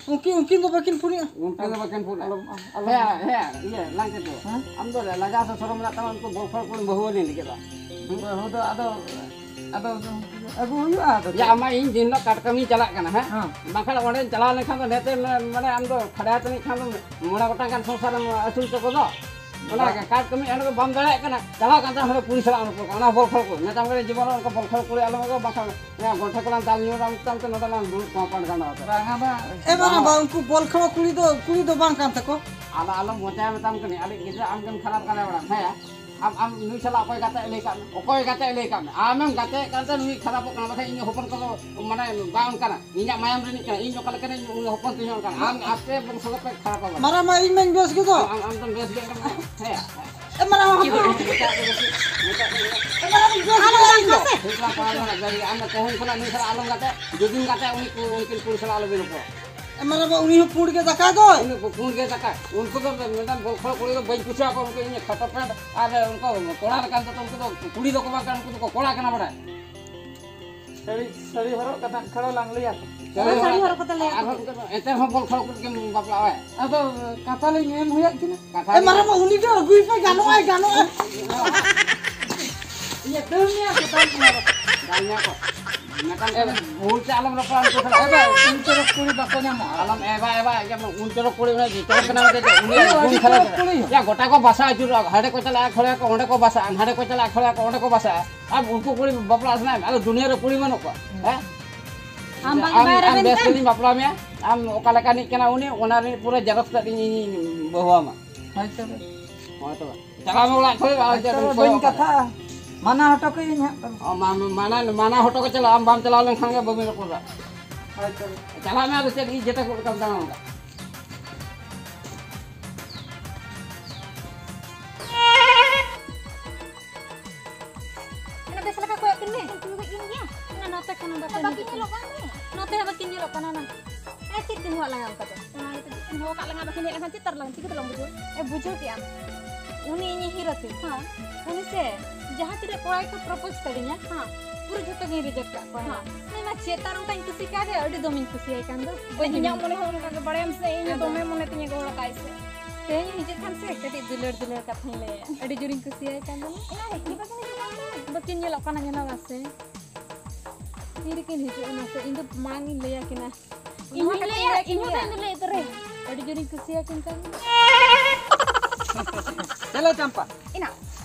ᱩᱱᱠᱤᱱ, ᱩᱱᱠᱤᱱ ᱫᱚ ᱵᱟᱹᱠᱤᱱ ᱯᱷᱳᱱᱮᱜᱼᱟ᱾ ᱩᱱᱠᱤᱱ ᱫᱚ ᱵᱟᱹᱠᱤᱱ ᱯᱷᱳᱱᱮᱜᱼᱟ᱾ ᱟᱞᱚᱢ, ᱟᱞᱚᱢ᱾ ᱦᱮᱸ, ᱦᱮᱸ, ᱤᱭᱟᱹ, ᱞᱟᱝ ᱪᱮᱫ ᱫᱚ᱾ ᱦᱮᱸ? ᱟᱢ ᱫᱚ ᱞᱟᱡᱟᱣ ᱥᱮ ᱥᱚᱨᱚᱢ ᱢᱮᱱᱟᱜ ᱛᱟᱢᱟ, ᱩᱱᱠᱩ ᱵᱚᱞ ᱠᱷᱮᱞ ᱠᱩᱲᱤ ᱵᱟᱹᱦᱩ ᱟᱹᱞᱤᱧ ᱞᱟᱹᱜᱤᱫ ᱫᱚ᱾ ᱦᱩᱸ? ᱵᱟᱹᱦᱩ ᱫᱚ ᱟᱫᱚ, ᱟᱫᱚ ᱟᱹᱜᱩ ᱦᱩᱭᱩᱜᱼᱟ ᱟᱫᱚ᱾ ᱭᱟ, ᱟᱢᱟ ᱤᱧ ᱫᱤᱱ ᱦᱤᱞᱳᱜ ᱠᱟᱴᱠᱟᱢᱤᱧ ᱪᱟᱞᱟᱜ ᱠᱟᱱᱟ, ᱦᱮᱸ? ᱦᱮᱸ᱾ ᱵᱟᱝᱠᱷᱟᱱ ᱚᱸᱰᱮᱧ ᱪᱟᱞᱟᱣ ᱞᱮᱱᱠᱷᱟᱱ ᱫᱚ ᱱᱮᱛᱮ ᱢᱮ-, ᱢᱟᱱᱮ ᱟᱢ ᱫᱚ ᱠᱷᱟᱲᱟ ᱛᱟᱹᱱᱤᱡ ᱠᱷᱟᱱ ᱫᱚ ᱢᱚᱬᱮ ᱜᱚᱴᱟᱝ ᱜᱟᱱ ᱥᱚᱝᱥᱟᱨᱮᱢ ᱟᱹᱥᱩᱞ ᱦᱚᱪᱚ ᱠᱚᱫᱚ᱾ ᱚᱱᱟ ᱵᱟᱝ᱾ ᱠᱟᱴ ᱠᱟᱹᱢᱤ ᱮᱱ ᱨᱮᱦᱚᱸ ᱵᱟᱢ ᱫᱟᱲᱮᱭᱟᱜ ᱠᱟᱱᱟ᱾ ᱪᱟᱞᱟᱣ ᱠᱟᱱ ᱛᱟᱦᱮᱸ ᱦᱟᱸᱰᱮ ᱠᱩᱲᱤ ᱥᱟᱞᱟᱜ ᱨᱚᱯᱚᱲ ᱠᱟᱱᱟ, ᱚᱱᱟ ᱵᱚᱞ ᱠᱷᱮᱞ ᱠᱚ᱾ ᱢᱮᱛᱟᱢ ᱠᱟᱹᱱᱟᱹᱧ ᱡᱤᱵᱚᱱ ᱨᱮ ᱚᱱᱠᱟ ᱵᱚᱞ ᱠᱷᱮᱞ ᱠᱩᱲᱤ ᱟᱞᱚᱢ ᱟᱹᱜᱩ, ᱵᱟᱝᱠᱷᱟᱱ ᱱᱚᱣᱟ ᱜᱚᱱᱴᱷᱮ ᱠᱚᱞᱟᱝ ᱫᱟᱞ ᱧᱚᱜᱟ ᱢᱮᱛᱟᱢ ᱛᱮ ᱱᱚᱰᱮ ᱞᱟᱝ ᱫᱩᱲᱩᱵ ᱠᱚᱜᱼᱟ ᱯᱟᱰᱜᱟᱱᱰᱟ ᱟᱛᱮ᱾ ᱵᱟᱝᱟ ᱵᱟᱝ, ᱩᱱᱠᱩ ᱵᱚᱞ ᱠᱷᱮᱞ ᱠᱩᱲᱤ ᱫᱚ, ᱠᱩᱲᱤ ᱫᱚ ᱵᱟᱝ ᱠᱟᱱ ᱛᱟᱠᱚ᱾ ᱟᱞᱚ, ᱟᱞᱚᱢ ᱢᱚᱪᱟᱭᱟ ᱢᱮᱛᱟᱢ ᱠᱟᱹᱱᱟᱹᱧ, ᱟᱞᱮ ᱜᱤᱫᱽᱨᱟᱹ ᱟᱢ ᱜᱮᱢ ᱠᱷᱟᱨᱟᱯ ᱠᱟᱫᱮ ᱵᱟᱲᱟᱢ, ᱦᱮᱸ? ᱟᱢ, ᱟᱢ ᱱᱩᱭ ᱥᱟᱞᱟᱜ ᱚᱠᱚᱭ ᱜᱟᱛᱮ ᱞᱟᱹᱭ ᱠᱟᱜ ᱢᱮ? ᱚᱠᱚᱭ ᱜᱟᱛᱮ ᱞᱟᱹᱭ ᱠᱟᱜ ᱢᱮ? ᱟᱢᱮᱢ ᱜᱟᱛᱮᱜ ᱠᱟᱱᱛᱮ ᱱᱩᱭ ᱠᱷᱟᱨᱟᱯᱚᱜ ᱠᱟᱱᱟ, ᱵᱟᱠᱷᱟᱡ ᱤᱧ ᱦᱚᱯᱚᱱ ᱠᱚᱫᱚ ᱢᱟᱱᱮ ᱵᱟᱝ ᱚᱱᱠᱟᱱᱟ᱾ ᱤᱧᱟᱜ ᱢᱟᱭᱟᱢ ᱨᱤᱱᱤᱡ ᱠᱟᱱᱟ, ᱤᱧ ᱚᱠᱟ ᱞᱮᱠᱟᱱᱟᱹᱧ ᱩᱱᱤ ᱦᱚᱯᱚᱱ ᱛᱤᱧ ᱦᱚᱸ ᱚᱱᱠᱟᱱᱟ᱾ ᱟᱢ ᱟᱯᱮ ᱵᱚᱝᱥᱚ ᱫᱚᱯᱮ ᱠᱷᱟᱨᱟᱯᱟ ᱵᱟᱝ? ᱢᱟᱨᱟᱝ ᱢᱟ ᱤᱧ ᱢᱟᱧ ᱵᱮᱥ ᱜᱮᱫᱚ᱾ ᱟᱢ, ᱟᱢ ᱫᱚᱢ ᱵᱮᱥ ᱜᱮᱭᱟ ᱠᱟᱱᱟ᱾ ᱦᱮᱸ᱾ ᱮ ᱢᱟᱨᱟᱝ ᱦᱚᱯᱚᱱ᱾ ᱢᱮᱛᱟᱜ ᱫᱚ ᱵᱮᱥ, ᱢᱮᱛᱟᱜ ᱫᱚ ᱵᱮᱥ᱾ ᱮ ᱢᱟᱨᱟᱝ ᱵᱮᱥ ᱜᱮᱭᱟ ᱤᱧ ᱫᱚ᱾ ᱴᱷᱤᱠ ᱵᱟᱝ ᱯᱟᱲᱦᱟᱣ ᱞᱮᱱᱟ, ᱡᱟᱹᱨᱤ ᱟᱢ ᱫᱚ ᱛᱮᱦᱮᱧ ᱠᱷᱚᱱᱟᱜ ᱱᱩᱭ ᱥᱟᱞᱟᱜ ᱟᱞᱚᱢ ᱜᱟᱛᱮ, ᱡᱩᱫᱤᱢ ᱜᱟᱛᱮ ᱩᱱᱤ ᱠᱩ-, ᱩᱱᱠᱤᱱ ᱠᱩᱲᱤ ᱥᱟᱞᱟᱜ ᱟᱞᱚᱵᱤᱱ ᱨᱚᱯᱚᱲᱟ᱾ ᱮ ᱢᱟᱨᱟᱝ ᱵᱟ, ᱩᱱᱤ ᱦᱚᱸ ᱯᱩᱸᱰ ᱜᱮ ᱫᱟᱠᱟ ᱫᱚᱭ᱾ ᱩᱱᱤ ᱠᱚ ᱯᱩᱸᱰ ᱜᱮ ᱫᱟᱠᱟ᱾ ᱩᱱᱠᱩ ᱫᱚ ᱢᱤᱫᱴᱟᱝ ᱵᱚᱞ ᱠᱷᱮᱞ ᱠᱩᱲᱤ ᱫᱚ ᱵᱟᱹᱧ ᱠᱩᱥᱤᱭᱟᱠᱚᱣᱟ, ᱩᱱᱠᱩ ᱤᱧ ᱠᱷᱟᱴᱚ ᱯᱮᱱᱴ ᱟᱨ ᱩᱱᱠᱩ ᱠᱚᱲᱟ ᱞᱮᱠᱟᱱ ᱛᱮ ᱩᱱᱠᱩ ᱫᱚ ᱠᱩᱲᱤ ᱫᱚᱠᱚ ᱵᱟᱝ ᱠᱟᱱᱟ, ᱩᱱᱠᱩ ᱫᱚᱠᱚ ᱠᱚᱲᱟ ᱠᱟᱱᱟ ᱵᱟᱲᱟᱭ᱾ ᱥᱟᱹᱲᱤ, ᱥᱟᱹᱲᱤ ᱦᱚᱨᱚᱜ ᱠᱟᱛᱮ ᱠᱷᱮᱞᱳ ᱞᱟᱝ ᱞᱟᱹᱭᱟ᱾ ᱥᱟᱹᱲᱤ ᱦᱚᱨᱚᱜ ᱠᱟᱛᱮ ᱞᱟᱹᱭ ᱟᱨᱦᱚᱸ ᱮᱱᱛᱮ ᱨᱮᱦᱚᱸ ᱵᱚᱞ ᱠᱷᱚᱲ ᱠᱚ ᱜᱮᱢ ᱵᱟᱯᱞᱟᱜᱼᱟ᱾ ᱟᱫᱚ ᱠᱟᱛᱷᱟ ᱞᱤᱧ ᱮᱢ ᱦᱩᱭᱟᱫ ᱠᱤᱱᱟ᱾ ᱠᱟᱛᱷᱟ ᱮ, ᱞᱤᱧ ᱢᱟᱨᱟᱝ ᱵᱟ, ᱩᱱᱤ ᱫᱚ ᱟᱹᱜᱩᱭ ᱯᱮ, ᱜᱟᱱᱚᱜᱼᱟᱭ, ᱜᱟᱱᱚᱜᱼᱟ᱾ ᱤᱭᱟᱹ, ᱫᱟᱹᱲ ᱢᱮᱭᱟ ᱠᱚ, ᱫᱟᱹᱲ ᱢᱮᱭᱟ ᱠᱚ᱾ ᱫᱟᱹᱲ ᱢᱮᱭᱟ ᱠᱚ᱾ ᱢᱮᱛᱟᱢ ᱮ, ᱠᱟᱱᱟ, ᱵᱷᱩᱞ ᱛᱮ ᱟᱞᱚᱢ ᱨᱚᱯᱚᱲᱟ ᱩᱱᱠᱩ ᱥᱟᱞᱟᱜ᱾ ᱮ ᱵᱟᱭ, ᱩᱱᱠᱩ ᱫᱚ ᱠᱩᱲᱤ ᱵᱟᱠᱚ ᱧᱟᱢᱚᱜᱼᱟ᱾ ᱟᱞᱚᱢ, ᱮ ᱵᱟᱭ, ᱮ ᱵᱟᱭ, ᱮ ᱵᱟᱭ, ᱩᱱᱠᱩ ᱫᱚ ᱠᱩᱲᱤ ᱩᱱᱟᱹᱜ ᱡᱤᱛᱟᱹᱣ ᱠᱟᱱᱟ ᱢᱮᱱᱛᱮ ᱪᱮᱫ? ᱩᱱᱤ ᱩᱱᱠᱩ ᱟᱹᱜᱩᱢ ᱫᱚ ᱠᱷᱟᱨᱟᱯ ᱠᱩᱲᱤ ᱦᱚᱸ᱾ ᱭᱟ, ᱜᱚᱴᱟ ᱠᱚ ᱵᱟᱥᱟ ᱟᱹᱪᱩᱨᱚᱜᱼᱟ᱾ ᱦᱟᱸᱰᱮ ᱠᱚ ᱪᱟᱞᱟᱜᱼᱟ, ᱠᱷᱚᱲᱮ ᱠᱚ, ᱚᱸᱰᱮ ᱠᱚ ᱵᱟᱥᱟᱜᱼᱟ, ᱱᱟᱸᱰᱮ ᱠᱚ ᱪᱟᱞᱟᱜᱼᱟ, ᱠᱷᱚᱲᱮ ᱠᱚ, ᱚᱸᱰᱮ ᱠᱚ ᱵᱟᱥᱟᱜᱼᱟ᱾ ᱟᱢ ᱩᱱᱠᱩ ᱠᱩᱲᱤ ᱵᱟᱯᱞᱟ ᱥᱟᱱᱟᱭᱮᱫ ᱢᱮᱭᱟ? ᱟᱫᱚ ᱫᱩᱱᱤᱭᱟᱹ ᱨᱮ ᱠᱩᱲᱤ ᱵᱟᱹᱱᱩᱜ ᱠᱚᱣᱟ᱾ ᱦᱮᱸ? ᱟᱢ ᱵᱟᱝ ᱟᱢ, ᱵᱟᱭ ᱟᱢ ᱨᱮᱵᱮᱱ ᱵᱮᱥ ᱠᱟᱱ? ᱛᱮᱞᱤᱧ ᱵᱟᱯᱞᱟ ᱢᱮᱭᱟ, ᱟᱢ ᱚᱠᱟ ᱞᱮᱠᱟᱱᱤᱡ ᱠᱟᱱᱟ ᱩᱱᱤ, ᱚᱱᱟ ᱨᱤᱱᱤᱡ ᱯᱩᱨᱟᱹ ᱡᱮᱨᱚᱠᱥ ᱠᱟᱛᱮ ᱤᱧ, ᱤᱧ ᱵᱟᱹᱦᱩ ᱟᱢᱟ᱾ ᱦᱳᱭ ᱛᱚᱵᱮ᱾ ᱦᱳᱭ ᱛᱚᱵᱮ᱾ ᱪᱟᱞᱟᱣ ᱢᱮ ᱚᱲᱟᱜ ᱠᱷᱚᱱ, ᱟᱨ ᱦᱳᱭ ᱪᱮᱫ ᱛᱚᱵᱮ, ᱮᱢ ᱵᱟᱹᱧ ᱠᱚᱭᱚᱜ ᱠᱟᱱᱟ? ᱠᱟᱛᱷᱟᱜᱼᱟ᱾ ᱢᱟᱱᱟ ᱦᱚᱴᱚ ᱠᱟᱹᱧ ᱦᱟᱸᱜ ᱛᱚᱵᱮ᱾ ᱚ, ᱢᱟ-, ᱢᱟ-, ᱢᱟᱱᱟ, ᱢᱟᱱᱟ ᱦᱚᱴᱚ ᱠᱚ ᱪᱟᱞᱟᱜᱼᱟ, ᱟᱢ ᱵᱟᱢ ᱪᱟᱞᱟᱣ ᱞᱮᱱᱠᱷᱟᱱ ᱜᱮ ᱵᱟᱹᱵᱤᱱ ᱨᱚᱯᱚᱲᱟ᱾ ᱦᱳᱭ ᱛᱚᱵᱮ᱾ ᱪᱟᱞᱟᱜ ᱢᱮ, ᱟᱫᱚ ᱪᱮᱫ ᱤᱧ ᱡᱮᱛᱮ ᱠᱚ ᱞᱮᱠᱟᱢ ᱫᱟᱬᱟᱱ ᱠᱟᱱᱟ? ᱚᱱᱟ ᱵᱮᱥ ᱞᱮᱠᱟ ᱠᱚᱭᱚᱜ ᱠᱤᱱ ᱢᱮ᱾ ᱩᱱᱠᱩ ᱫᱚ ᱤᱧ ᱜᱮ᱾ ᱚᱱᱟ ᱱᱚᱛᱮ ᱠᱷᱚᱱ ᱦᱚᱸ ᱵᱟᱠᱚ ᱵᱟᱠᱤᱱ ᱧᱮᱞᱚᱜ ᱠᱟᱱ ᱫᱚ᱾ ᱱᱚᱛᱮ ᱦᱚᱸ ᱵᱟᱠᱤᱱ ᱧᱮᱞᱚᱜ ᱠᱟᱱᱟ ᱱᱟ᱾ ᱮ, ᱪᱮᱫ ᱠᱤᱱ ᱦᱚᱦᱚ ᱞᱟᱜᱟ ᱚᱱᱠᱟ ᱫᱚ? ᱚᱱᱟ ᱜᱮᱛᱚ ᱪᱮᱫ ᱠᱤᱱ ᱦᱚᱦᱚ ᱠᱟᱜ ᱞᱟᱜᱟ, ᱵᱟᱠᱤᱱ ᱦᱮᱡ ᱞᱮᱠᱷᱟᱱ ᱪᱮᱫ ᱛᱟᱨ ᱞᱟᱝ, ᱪᱤᱠᱟᱹ ᱛᱮᱞᱟᱝ ᱵᱩᱡᱷᱟᱹᱣᱟ? ᱮ, ᱵᱩᱡᱷᱟᱹᱣ ᱠᱮᱜ ᱟᱢ᱾ ᱩᱱᱤ ᱤᱧᱤᱡ ᱦᱤᱨᱳ ᱛᱤᱧ᱾ ᱦᱮᱸ᱾ ᱩᱱᱤ ᱥᱮ ᱡᱟᱦᱟᱸ ᱛᱤᱱᱟᱹᱜ ᱠᱚᱲᱟ ᱜᱮᱠᱚ propose ᱠᱟᱫᱤᱧᱟ, ᱦᱮᱸ᱾ ᱯᱩᱨᱟᱹ ᱡᱷᱚᱛᱚ ᱜᱤᱧ reject ᱠᱟᱜ ᱠᱚᱣᱟ᱾ ᱦᱮᱸ᱾ ᱩᱱᱤ ᱢᱟ ᱪᱮᱫ ᱛᱟᱨ ᱚᱱᱠᱟᱧ ᱠᱩᱥᱤ ᱠᱟᱫᱮᱭᱟ, ᱟᱹᱰᱤ ᱫᱚᱢᱮᱧ ᱠᱩᱥᱤᱭᱟᱭ ᱠᱟᱱ ᱫᱚ᱾ ᱵᱟᱹᱧ ᱤᱧᱟᱹᱜ ᱢᱚᱱᱮ ᱦᱚᱸ ᱚᱱᱠᱟ ᱜᱮ, ᱵᱟᱲᱟᱭᱟᱢ ᱥᱮ, ᱤᱧ ᱟᱫᱚ ᱫᱚᱢᱮ ᱢᱚᱱᱮ ᱛᱤᱧᱮ ᱜᱚᱦᱚᱲ ᱠᱟᱜ ᱥᱮ᱾ ᱛᱮᱦᱮᱧ ᱦᱤᱡᱩᱜ ᱠᱷᱟᱱ ᱥᱮ ᱠᱟᱹᱴᱤᱡ ᱫᱩᱞᱟᱹᱲ ᱫᱩᱞᱟᱹᱲ ᱠᱟᱛᱷᱟᱧ ᱞᱟᱹᱭᱟ᱾ ᱟᱹᱰᱤ ᱡᱳᱨᱤᱧ ᱠᱩᱥᱤᱭᱟᱭ ᱠᱟᱱ ᱫᱚ᱾ ᱚᱱᱟ ᱦᱮᱡ ᱜᱮ ᱵᱟᱹᱠᱤᱱ ᱦᱤᱡᱩᱜ ᱠᱟᱱ ᱫᱚ᱾ ᱵᱟᱹᱠᱤᱱ ᱧᱮᱞᱚᱜ ᱠᱟᱱᱟ, ᱧᱮᱞᱚᱜ ᱢᱟᱥᱮ᱾ ᱛᱤ ᱨᱮᱠᱤᱱ ᱦᱤᱡᱩᱜᱼᱟ ᱢᱟᱥᱮ? ᱤᱧ ᱫᱚ ᱢᱟᱲᱟᱝ ᱤᱧ ᱞᱟᱹᱭ ᱟᱹᱠᱤᱱᱟ᱾ ᱤᱧ ᱦᱚᱸᱧ ᱞᱟᱹᱭᱟ, ᱤᱧ ᱦᱚᱸ ᱛᱟᱦᱮᱸᱧ ᱞᱟᱹᱭ ᱩᱛᱟᱹᱨᱟᱹᱧ᱾ ᱟᱹᱰᱤ ᱡᱳᱨᱤᱧ ᱠᱩᱥᱤᱭᱟᱠᱤᱱ ᱠᱟᱱ᱾ ᱪᱮᱞᱮ ᱪᱟᱢᱯᱟ? ᱤᱱᱟ,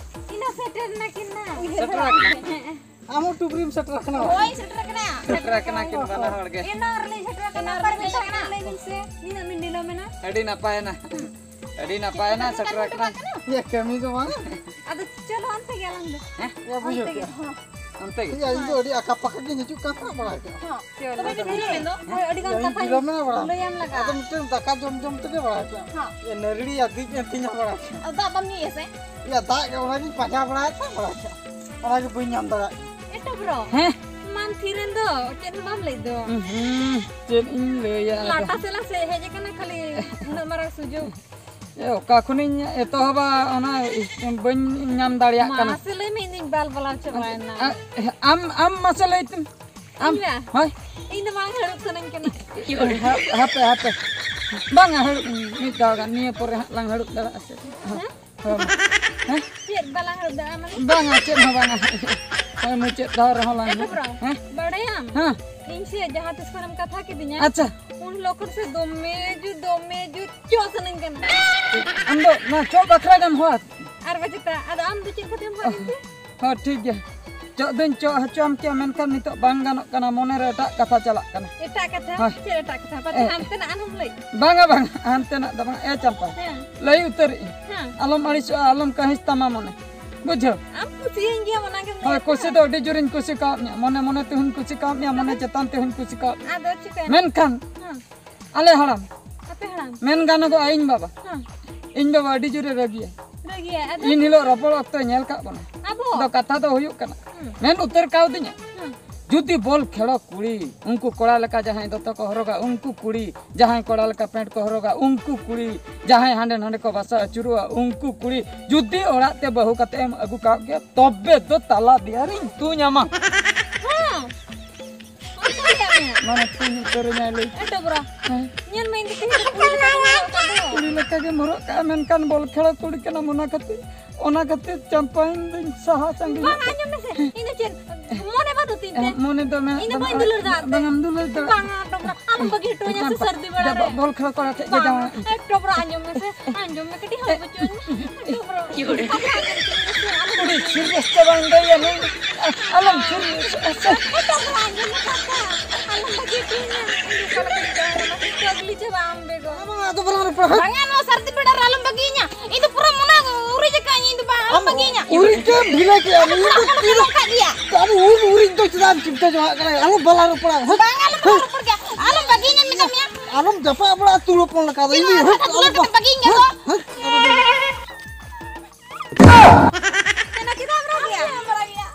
ᱤᱱᱟ ᱥᱮᱴᱮᱨ ᱱᱟᱠᱤᱱ ᱱᱟ᱾ ᱥᱮᱴᱮᱨ ᱟᱠᱟᱱᱟ᱾ ᱦᱮᱸ, ᱦᱮᱸ᱾ ᱟᱢ ᱦᱚᱸ ᱴᱩᱵᱨᱤᱢ ᱥᱮᱴᱮᱨ ᱟᱠᱟᱱᱟ? ᱦᱳᱭ, ᱥᱮᱴᱮᱨ ᱟᱠᱟᱱᱟ᱾ ᱥᱮᱴᱮᱨ ᱟᱠᱟᱱᱟ ᱠᱤᱱ ᱵᱟᱱᱟ ᱦᱚᱲ ᱜᱮ᱾ ᱮᱱᱟᱝ ᱨᱮᱞᱤᱧ ᱥᱮᱴᱮᱨ ᱟᱠᱟᱱᱟ, ᱮᱱᱟᱝ ᱨᱮᱞᱤᱧ ᱥᱮᱴᱮᱨ ᱟᱠᱟᱱᱟ᱾ ᱞᱟᱹᱭ ᱵᱤᱱ ᱥᱮ, ᱱᱤᱱᱟᱹᱜ ᱵᱤᱱ ᱵᱤᱞᱚᱢ ᱮᱱᱟ? ᱟᱹᱰᱤ ᱱᱟᱯᱟᱭᱮᱱᱟ᱾ ᱟᱹᱰᱤ ᱱᱟᱯᱟᱭᱮᱱᱟ, ᱥᱮᱴᱮᱨ ᱟᱠᱟᱱᱟ᱾ ᱤᱭᱟᱹ, ᱠᱟᱹᱢᱤ ᱫᱚ ᱵᱟᱝ᱾ ᱟᱫᱚ ᱪᱚᱞᱚ ᱚᱱᱛᱮ ᱜᱮ ᱟᱞᱟᱝ ᱫᱚ᱾ ᱦᱮᱸ? ᱭᱟ, ᱵᱩᱡᱷᱟᱹᱣ ᱚᱱᱛᱮ ᱜᱮ, ᱠᱮᱜᱼᱟ᱾ ᱦᱚᱸ᱾ ᱚᱱᱛᱮ ᱜᱮ? ᱤᱭᱟᱹ, ᱤᱧ ᱫᱚ ᱟᱹᱰᱤ ᱟᱠᱟ ᱯᱟᱠᱟ ᱜᱤᱧ ᱦᱤᱡᱩᱜ ᱠᱟᱱ ᱛᱟᱦᱮᱸ, ᱵᱟᱲᱟᱭ ᱠᱮᱜᱼᱟ᱾ ᱦᱚᱸ᱾ ᱪᱚᱞᱚ, ᱛᱚᱵᱮ ᱵᱤᱱ ᱪᱚᱞᱚ᱾ ᱵᱤᱞᱚᱢ ᱮᱱ ᱫᱚ? ᱦᱮᱸ? ᱦᱳᱭ, ᱟᱹᱰᱤ ᱜᱟᱱ ᱤᱧ ᱠᱟᱛᱷᱟ ᱵᱤᱞᱚᱢ ᱮᱱᱟ, ᱵᱟᱲᱟᱭ ᱞᱟᱹᱭᱟᱢ ᱞᱟᱜᱟᱜᱼᱟ᱾ ᱟᱫᱚ ᱢᱤᱫᱴᱮᱱ ᱫᱟᱠᱟ ᱡᱚᱢ ᱡᱚᱢ ᱛᱮᱜᱮ, ᱵᱟᱲᱟᱭ ᱠᱮᱜᱼᱟ᱾ ᱦᱚᱸ᱾ ᱤᱭᱟᱹ, ᱱᱟᱹᱨᱲᱤ ᱟᱨ ᱫᱤᱡ ᱮᱱ ᱛᱤᱧᱟ, ᱵᱟᱲᱟᱭ ᱠᱮᱜᱼᱟ᱾ ᱟᱫᱚ ᱫᱟᱜ ᱵᱟᱢ ᱧᱩᱭᱟ ᱥᱮ? ᱤᱭᱟᱹ, ᱫᱟᱜ ᱜᱮ ᱚᱱᱟᱜᱤᱧ ᱯᱟᱸᱡᱟ ᱵᱟᱲᱟᱭᱮᱫ ᱛᱟᱦᱮᱸ, ᱵᱟᱲᱟᱭ ᱠᱮᱜᱼᱟ᱾ ᱚᱱᱟᱜᱮ ᱵᱟᱹᱧ ᱧᱟᱢ ᱫᱟᱲᱮᱭᱟᱜ ᱠᱟᱱᱟ᱾ ᱮᱴᱟ ᱵᱨᱚ᱾ ᱦᱮᱸ? ᱢᱟᱢ ᱛᱷᱤᱨᱮᱱ ᱫᱚ, ᱪᱮᱫ ᱦᱚᱸ ᱵᱟᱢ ᱞᱟᱹᱭ ᱫᱚ᱾ ᱩᱸᱦᱩᱸ, ᱪᱮᱫ ᱤᱧ ᱞᱟᱹᱭᱟ ᱟᱫᱚ? ᱞᱟᱴᱟ ᱥᱮᱞᱟ ᱥᱮ ᱦᱮᱡ ᱟᱠᱟᱱᱟ, ᱠᱷᱟᱹᱞᱤ ᱩᱱᱟᱹᱜ ᱢᱟᱨᱟᱝ ᱥᱩᱡᱳᱜᱽ᱾ ᱮ, ᱚᱠᱟ ᱠᱷᱚᱱᱤᱧ ᱮᱛᱚᱦᱚᱵᱟ, ᱚᱱᱟ ᱵᱟᱹᱧ ᱧᱟᱢ ᱫᱟᱲᱮᱭᱟᱜ ᱠᱟᱱᱟ᱾ ᱢᱟᱥᱮ ᱞᱟᱹᱭ ᱢᱮ, ᱤᱧ ᱫᱩᱧ ᱵᱟᱞ ᱵᱟᱞᱟᱣ ᱪᱟᱵᱟᱭᱮᱱᱟ᱾ ᱟ-, ᱟᱢ, ᱟᱢ ᱢᱟᱥᱮ ᱞᱟᱹᱭ ᱛᱮᱢ᱾ ᱟᱢ? ᱤᱧ ᱢᱟ? ᱦᱳᱭ᱾ ᱤᱧ ᱫᱚ ᱵᱟᱝ ᱦᱟᱹᱲᱩᱵ ᱥᱟᱱᱟᱧ ᱠᱟᱱᱟ᱾ ᱦᱟ-, ᱦᱟᱯᱮ, ᱦᱟᱯᱮ᱾ ᱵᱟᱝᱟ, ᱦᱟᱹᱲᱩᱵ ᱢᱤᱫ ᱫᱷᱟᱣ ᱜᱟᱱ, ᱱᱤᱭᱟᱹ ᱯᱚᱨᱮ ᱦᱟᱸᱜ ᱞᱟᱝ ᱦᱟᱹᱲᱩᱵ ᱫᱟᱲᱮᱭᱟᱜᱼᱟ ᱥᱮ? ᱦᱳᱭ᱾ ᱦᱮᱸ? ᱦᱳᱭ᱾ ᱦᱮᱸ? ᱪᱮᱫ ᱵᱟᱞᱟᱝ ᱦᱟᱹᱲᱩᱵ ᱫᱟᱲᱮᱭᱟᱜᱼᱟ ᱢᱟᱱᱮ? ᱵᱟᱝᱟ, ᱪᱮᱫ ᱦᱚᱸ ᱵᱟᱝᱟ᱾ ᱦᱳᱭ, ᱢᱩᱪᱟᱹᱫ ᱫᱷᱟᱣ ᱨᱮᱦᱚᱸ ᱞᱟᱝ ᱮ ᱦᱟᱹᱲᱩᱵ᱾ ᱵᱟᱵᱨᱟ, ᱦᱮᱸ? ᱵᱟᱲᱟᱭᱟᱢ? ᱦᱮᱸ᱾ ᱤᱧ ᱥᱮ ᱡᱟᱦᱟᱸ ᱛᱤᱥ ᱠᱷᱚᱱᱮᱢ ᱠᱟᱛᱷᱟ ᱠᱤᱫᱤᱧᱟ, ᱟᱪᱪᱷᱟ᱾ ᱩᱱ ᱦᱤᱞᱳᱜ ᱠᱷᱚᱱ ᱥᱮ ᱫᱚᱢᱮ ᱡᱩᱛ, ᱫᱚᱢᱮ ᱡᱩᱛ ᱪᱚᱜ ᱥᱟᱱᱟᱧ ᱠᱟᱱᱟ᱾ ᱟᱢ ᱫᱚ ᱱᱚᱣᱟ ᱪᱚᱜ ᱵᱟᱠᱷᱨᱟ ᱜᱮᱢ ᱦᱚᱦᱚ ᱟᱫᱤᱧᱟ? ᱟᱨ ᱵᱟᱪᱮᱛᱟ, ᱟᱫᱚ ᱟᱢ ᱫᱚ ᱪᱮᱫ ᱠᱷᱟᱹᱛᱤᱨᱮᱢ ᱦᱚᱦᱚ ᱟᱫᱤᱧ ᱛᱮ? ᱦᱚᱸ, ᱴᱷᱤᱠ ᱜᱮᱭᱟ᱾ ᱪᱚᱜ ᱫᱚᱧ ᱪᱚᱜ ᱦᱚᱪᱚᱣᱟᱢ ᱠᱮᱭᱟ, ᱢᱮᱱᱠᱷᱟᱱ ᱱᱤᱛᱚᱜ ᱵᱟᱝ ᱜᱟᱱᱚᱜ ᱠᱟᱱᱟ, ᱢᱚᱱᱮ ᱨᱮ ᱮᱴᱟᱜ ᱠᱟᱛᱷᱟ ᱪᱟᱞᱟᱜ ᱠᱟᱱᱟ᱾ ᱮᱴᱟᱜ ᱠᱟᱛᱷᱟ? ᱦᱳᱭ᱾ ᱪᱮᱫ ᱮᱴᱟᱜ ᱠᱟᱛᱷᱟ? ᱯᱟᱪᱮ ᱮ᱾ ᱦᱟᱱᱛᱮᱱᱟᱜ ᱟᱨᱦᱚᱸᱢ ᱞᱟᱹᱭ? ᱵᱟᱝᱟ, ᱵᱟᱝᱟ, ᱦᱟᱱᱛᱮᱱᱟᱜ ᱫᱚ ᱵᱟᱝ᱾ ᱮ ᱪᱟᱢᱯᱟ, ᱦᱮᱸ᱾ ᱞᱟᱹᱭ ᱩᱛᱟᱹᱨᱮᱜ ᱟᱹᱧ᱾ ᱦᱮᱸ᱾ ᱟᱞᱚᱢ ᱟᱹᱲᱤᱥᱚᱜᱼᱟ, ᱟᱞᱚᱢ ᱠᱟᱹᱦᱤᱥ ᱛᱟᱢᱟ ᱢᱚᱱᱮ᱾ ᱵᱩᱡᱷᱟᱹᱣ? ᱟᱢ ᱠᱩᱥᱤᱭᱟᱹᱧ ᱜᱮᱭᱟᱢ, ᱚᱱᱟ ᱜᱮᱢ ᱦᱳᱭ, ᱞᱟᱹᱭᱮᱫ ᱠᱩᱥᱤ ᱠᱟᱱ᱾ ᱫᱚ ᱟᱹᱰᱤ ᱡᱳᱨᱤᱧ ᱠᱩᱥᱤ ᱠᱟᱣᱟᱫ ᱢᱮᱭᱟ᱾ ᱢᱚᱱᱮ ᱢᱚᱱᱮ ᱛᱮᱦᱚᱸᱧ ᱠᱩᱥᱤ ᱠᱟᱣᱟᱫ ᱢᱮᱭᱟ, ᱢᱚᱱᱮ ᱟᱫᱚ? ᱪᱮᱛᱟᱱ ᱛᱮᱦᱚᱸᱧ ᱠᱩᱥᱤ ᱠᱟᱣᱟᱫ ᱢᱮᱭᱟ᱾ ᱟᱫᱚ ᱪᱤᱠᱟᱹᱭᱮᱱᱟ? ᱢᱮᱱᱠᱷᱟᱱ ᱦᱮᱸ᱾ ᱟᱞᱮ ᱦᱟᱲᱟᱢ᱾ ᱟᱯᱮ ᱦᱟᱲᱟᱢ? ᱢᱮᱱ ᱜᱟᱱᱚᱜᱚᱜᱼᱟ, ᱤᱧ ᱵᱟᱵᱟ᱾ ᱦᱮᱸ᱾ ᱤᱧ ᱵᱟᱵᱟ ᱟᱹᱰᱤ ᱡᱳᱨᱮ ᱨᱟᱹᱜᱤᱭᱟ᱾ ᱨᱟᱹᱜᱤᱭᱟ, ᱟᱫᱚ? ᱤᱱ ᱦᱤᱞᱳᱜ ᱨᱚᱯᱚᱲ ᱚᱠᱛᱚᱭ ᱧᱮᱞ ᱠᱟᱜ ᱵᱚᱱᱟ᱾ ᱟᱵᱚ? ᱟᱫᱚ ᱠᱟᱛᱷᱟ ᱫᱚ ᱦᱩᱭᱩᱜ ᱠᱟᱱᱟ, ᱦᱮᱸ᱾ ᱢᱮᱱ ᱩᱛᱟᱹᱨ ᱠᱟᱣᱫᱤᱧᱟ᱾ ᱦᱮᱸ᱾ ᱡᱩᱫᱤ ᱵᱚᱞ ᱠᱷᱮᱲᱚ ᱠᱩᱲᱤ, ᱩᱱᱠᱩ ᱠᱚᱲᱟ ᱞᱮᱠᱟ ᱡᱟᱦᱟᱸᱭ ᱫᱚᱛᱚ ᱠᱚ ᱦᱚᱨᱚᱜᱟ, ᱩᱱᱠᱩ ᱠᱩᱲᱤ, ᱡᱟᱦᱟᱸᱭ ᱠᱚᱲᱟ ᱞᱮᱠᱟ ᱯᱮᱱᱴ ᱠᱚ ᱦᱚᱨᱚᱜᱟ, ᱩᱱᱠᱩ ᱠᱩᱲᱤ, ᱡᱟᱦᱟᱸᱭ ᱦᱟᱸᱰᱮ ᱱᱟᱰᱮ ᱠᱚ ᱵᱟᱥᱟ ᱟᱹᱪᱩᱨᱚᱜᱼᱟ, ᱩᱱᱠᱩ ᱠᱩᱲᱤ, ᱡᱩᱫᱤ ᱚᱲᱟᱜ ᱛᱮ ᱵᱟᱹᱦᱩ ᱠᱟᱛᱮ ᱮᱢ ᱟᱹᱜᱩ ᱠᱟᱜ ᱜᱮᱭᱟ, ᱛᱚᱵᱮ ᱫᱚ ᱛᱟᱞᱟ ᱫᱮᱭᱟ ᱨᱤᱧ ᱛᱩᱧ ᱟᱢᱟ᱾ ᱦᱮᱸ᱾ ᱚᱱᱠᱟ ᱞᱟᱹᱭᱟᱜ ᱢᱮᱭᱟ? ᱢᱟᱱᱮ ᱛᱩᱧ ᱩᱛᱟᱹᱨ ᱤᱧᱟᱭ ᱞᱟᱹᱭ᱾ ᱮ ᱰᱚᱵᱨᱟ᱾ ᱦᱮᱸ᱾ ᱧᱮᱞ ᱢᱮ, ᱤᱧ ᱫᱚ ᱛᱮᱦᱮᱧ ᱫᱚ ᱠᱩᱲᱤ ᱞᱮᱠᱟ ᱜᱮ ᱦᱚᱨᱚᱜ ᱠᱟᱜ ᱫᱚ᱾ ᱠᱩᱲᱤ ᱞᱮᱠᱟ ᱜᱮᱢ ᱦᱚᱨᱚᱜ ᱠᱟᱜᱼᱟ, ᱢᱮᱱᱠᱷᱟᱱ ᱵᱚᱞ ᱠᱷᱮᱲᱚ ᱠᱩᱲᱤ ᱠᱟᱱᱟᱢ, ᱚᱱᱟ ᱠᱷᱟᱹᱛᱤᱨ, ᱚᱱᱟ ᱠᱷᱟᱹᱛᱤᱨ ᱪᱟᱢᱯᱟ ᱤᱧ ᱫᱚᱧ ᱥᱟᱦᱟ ᱥᱟᱺᱜᱤᱧ᱾ ᱵᱟᱝ, ᱟᱸᱡᱚᱢ ᱢᱮᱥᱮ, ᱤᱧ ᱫᱚ ᱪᱮᱫ ᱢᱚᱱᱮ ᱵᱟᱹᱱᱩᱜ ᱛᱤᱧ ᱛᱮ? ᱮ, ᱢᱚᱱᱮ ᱫᱚ ᱢᱮᱱᱟᱜ ᱤᱧ ᱫᱚ ᱛᱟᱢᱟ, ᱵᱟᱹᱧ ᱫᱩᱞᱟᱹᱲ ᱫᱟ ᱟᱨ ᱟᱛᱮ᱾ ᱵᱟᱝ ᱮᱢ ᱫᱩᱞᱟᱹᱲ ᱫᱟᱲᱮᱭᱟᱜᱼᱟ᱾ ᱵᱟᱝᱟ, ᱰᱚᱵᱨᱟ, ᱟᱞᱚᱢ ᱵᱟᱹᱜᱤ ᱦᱚᱴᱚ ᱟᱹᱧᱟ ᱥᱮ ᱥᱟᱹᱨᱫᱤ ᱵᱮᱲᱟ ᱨᱮ᱾ ᱵᱚᱞ ᱠᱷᱮᱲᱚ ᱠᱚᱲᱟ ᱴᱷᱮᱡ ᱜᱮ ᱵᱟᱝᱟ, ᱡᱟᱶᱟᱭ᱾ ᱮ, ᱰᱚᱵᱨᱟ, ᱟᱸᱡᱚᱢ ᱢᱮᱥᱮ, ᱟᱸᱡᱚᱢ ᱢᱮ, ᱠᱟᱹᱴᱤᱡ ᱦᱚᱭ ᱦᱚᱪᱚᱧ ᱢᱮ᱾ ᱰᱚᱵᱨᱟ, ᱠᱟᱛᱷᱟ ᱟᱸᱡᱚᱢ ᱢᱮᱥᱮ, ᱟᱞᱚᱢ ᱠᱩᱲᱤ ᱵᱟᱹᱜᱤ ᱥᱤᱨᱤᱭᱟᱥ ᱛᱮ ᱵᱟᱝ ᱞᱟᱹᱭᱟ ᱱᱩᱭ᱾ ᱟᱞᱚᱢ ᱥᱤᱨᱤᱭᱟᱥᱚᱜᱼᱟ ᱥᱮ᱾ ᱮ, ᱰᱚᱵᱨᱟ, ᱟᱸᱡᱚᱢ ᱢᱮ ᱠᱟᱛᱷᱟ᱾ ᱟᱞᱚᱢ ᱵᱟᱹᱜᱤ ᱦᱚᱴᱚ ᱟᱹᱧᱟ᱾ ᱤᱧ ᱫᱚ ᱚᱠᱟ ᱞᱮᱠᱟᱧ ᱛᱟᱦᱮᱱᱟ, ᱢᱟᱥᱮ ᱪᱟᱹᱜᱞᱤ ᱪᱟᱵᱟᱜ ᱟᱢ ᱵᱮᱜᱚᱨ᱾ ᱵᱟᱝᱟ, ᱟᱫᱚ ᱵᱟᱞᱟᱝ ᱨᱚᱯᱚᱲᱟ᱾ ᱵᱟᱝᱟ, ᱱᱚᱣᱟ ᱥᱟᱹᱨᱫᱤ ᱵᱮᱲᱟ ᱨᱮ ᱟᱞᱚᱢ ᱵᱟᱹᱜᱤᱭᱟᱹᱧᱟ᱾ ᱤᱧ ᱫᱚ ᱯᱩᱨᱟᱹ ᱢᱚᱱᱮ ᱩᱨᱤᱡ ᱟᱠᱟᱫ ᱤᱧ, ᱤᱧ ᱫᱚ ᱵᱟᱝ, ᱟᱞᱚᱢ ᱟᱢ ᱵᱟᱹᱜᱤᱭᱟᱹᱧᱟ᱾ ᱩᱨᱤᱡ ᱛᱮᱢ ᱵᱷᱤᱞᱟᱹ ᱠᱮᱜᱼᱟ, ᱤᱧ ᱫᱚ ᱟᱢ ᱛᱤᱨᱮ ᱱᱚᱝᱠᱟ ᱜᱮᱭᱟ᱾ ᱟᱢ ᱩᱨ ᱩᱨᱤᱡ ᱫᱚ ᱪᱮᱫᱟᱜ ᱮᱢ ᱪᱤᱱᱛᱟᱹ ᱡᱚᱝᱟᱜ ᱠᱟᱱᱟ? ᱟᱞᱚᱢ ᱵᱟᱞᱟᱝ ᱨᱚᱯᱚᱲᱟ᱾ ᱦᱳᱭ᱾ ᱵᱟᱝᱟ, ᱟᱞᱚᱢ ᱦᱳᱭ᱾ ᱨᱚᱯᱚᱲ ᱜᱮᱭᱟ᱾ ᱟᱞᱚᱢ ᱵᱟᱹᱜᱤᱭᱟᱹᱧᱟ ᱢᱮᱛᱟᱢ ᱢᱮᱭᱟ᱾ ᱟᱞᱚᱢ ᱡᱟᱯᱟᱜ ᱵᱟᱲᱟ ᱛᱩᱲ ᱦᱚᱯᱚᱱ ᱞᱮᱠᱟ ᱫᱚ᱾ ᱤᱧ ᱤᱧ ᱫᱚ ᱦᱳᱭ, ᱦᱳᱭ, ᱟᱞᱚᱢ ᱵᱟᱹᱜᱤᱭᱟᱹᱧᱟ ᱦᱳᱭ, ᱜᱚ᱾ ᱦᱳᱭ, ᱟᱞᱚᱢ ᱵᱟᱹᱜᱤᱭᱟᱹᱧᱟ᱾ ᱦᱮᱱᱟ, ᱪᱮᱫᱟᱜ ᱮᱢ ᱨᱟᱜ ᱜᱮᱭᱟ?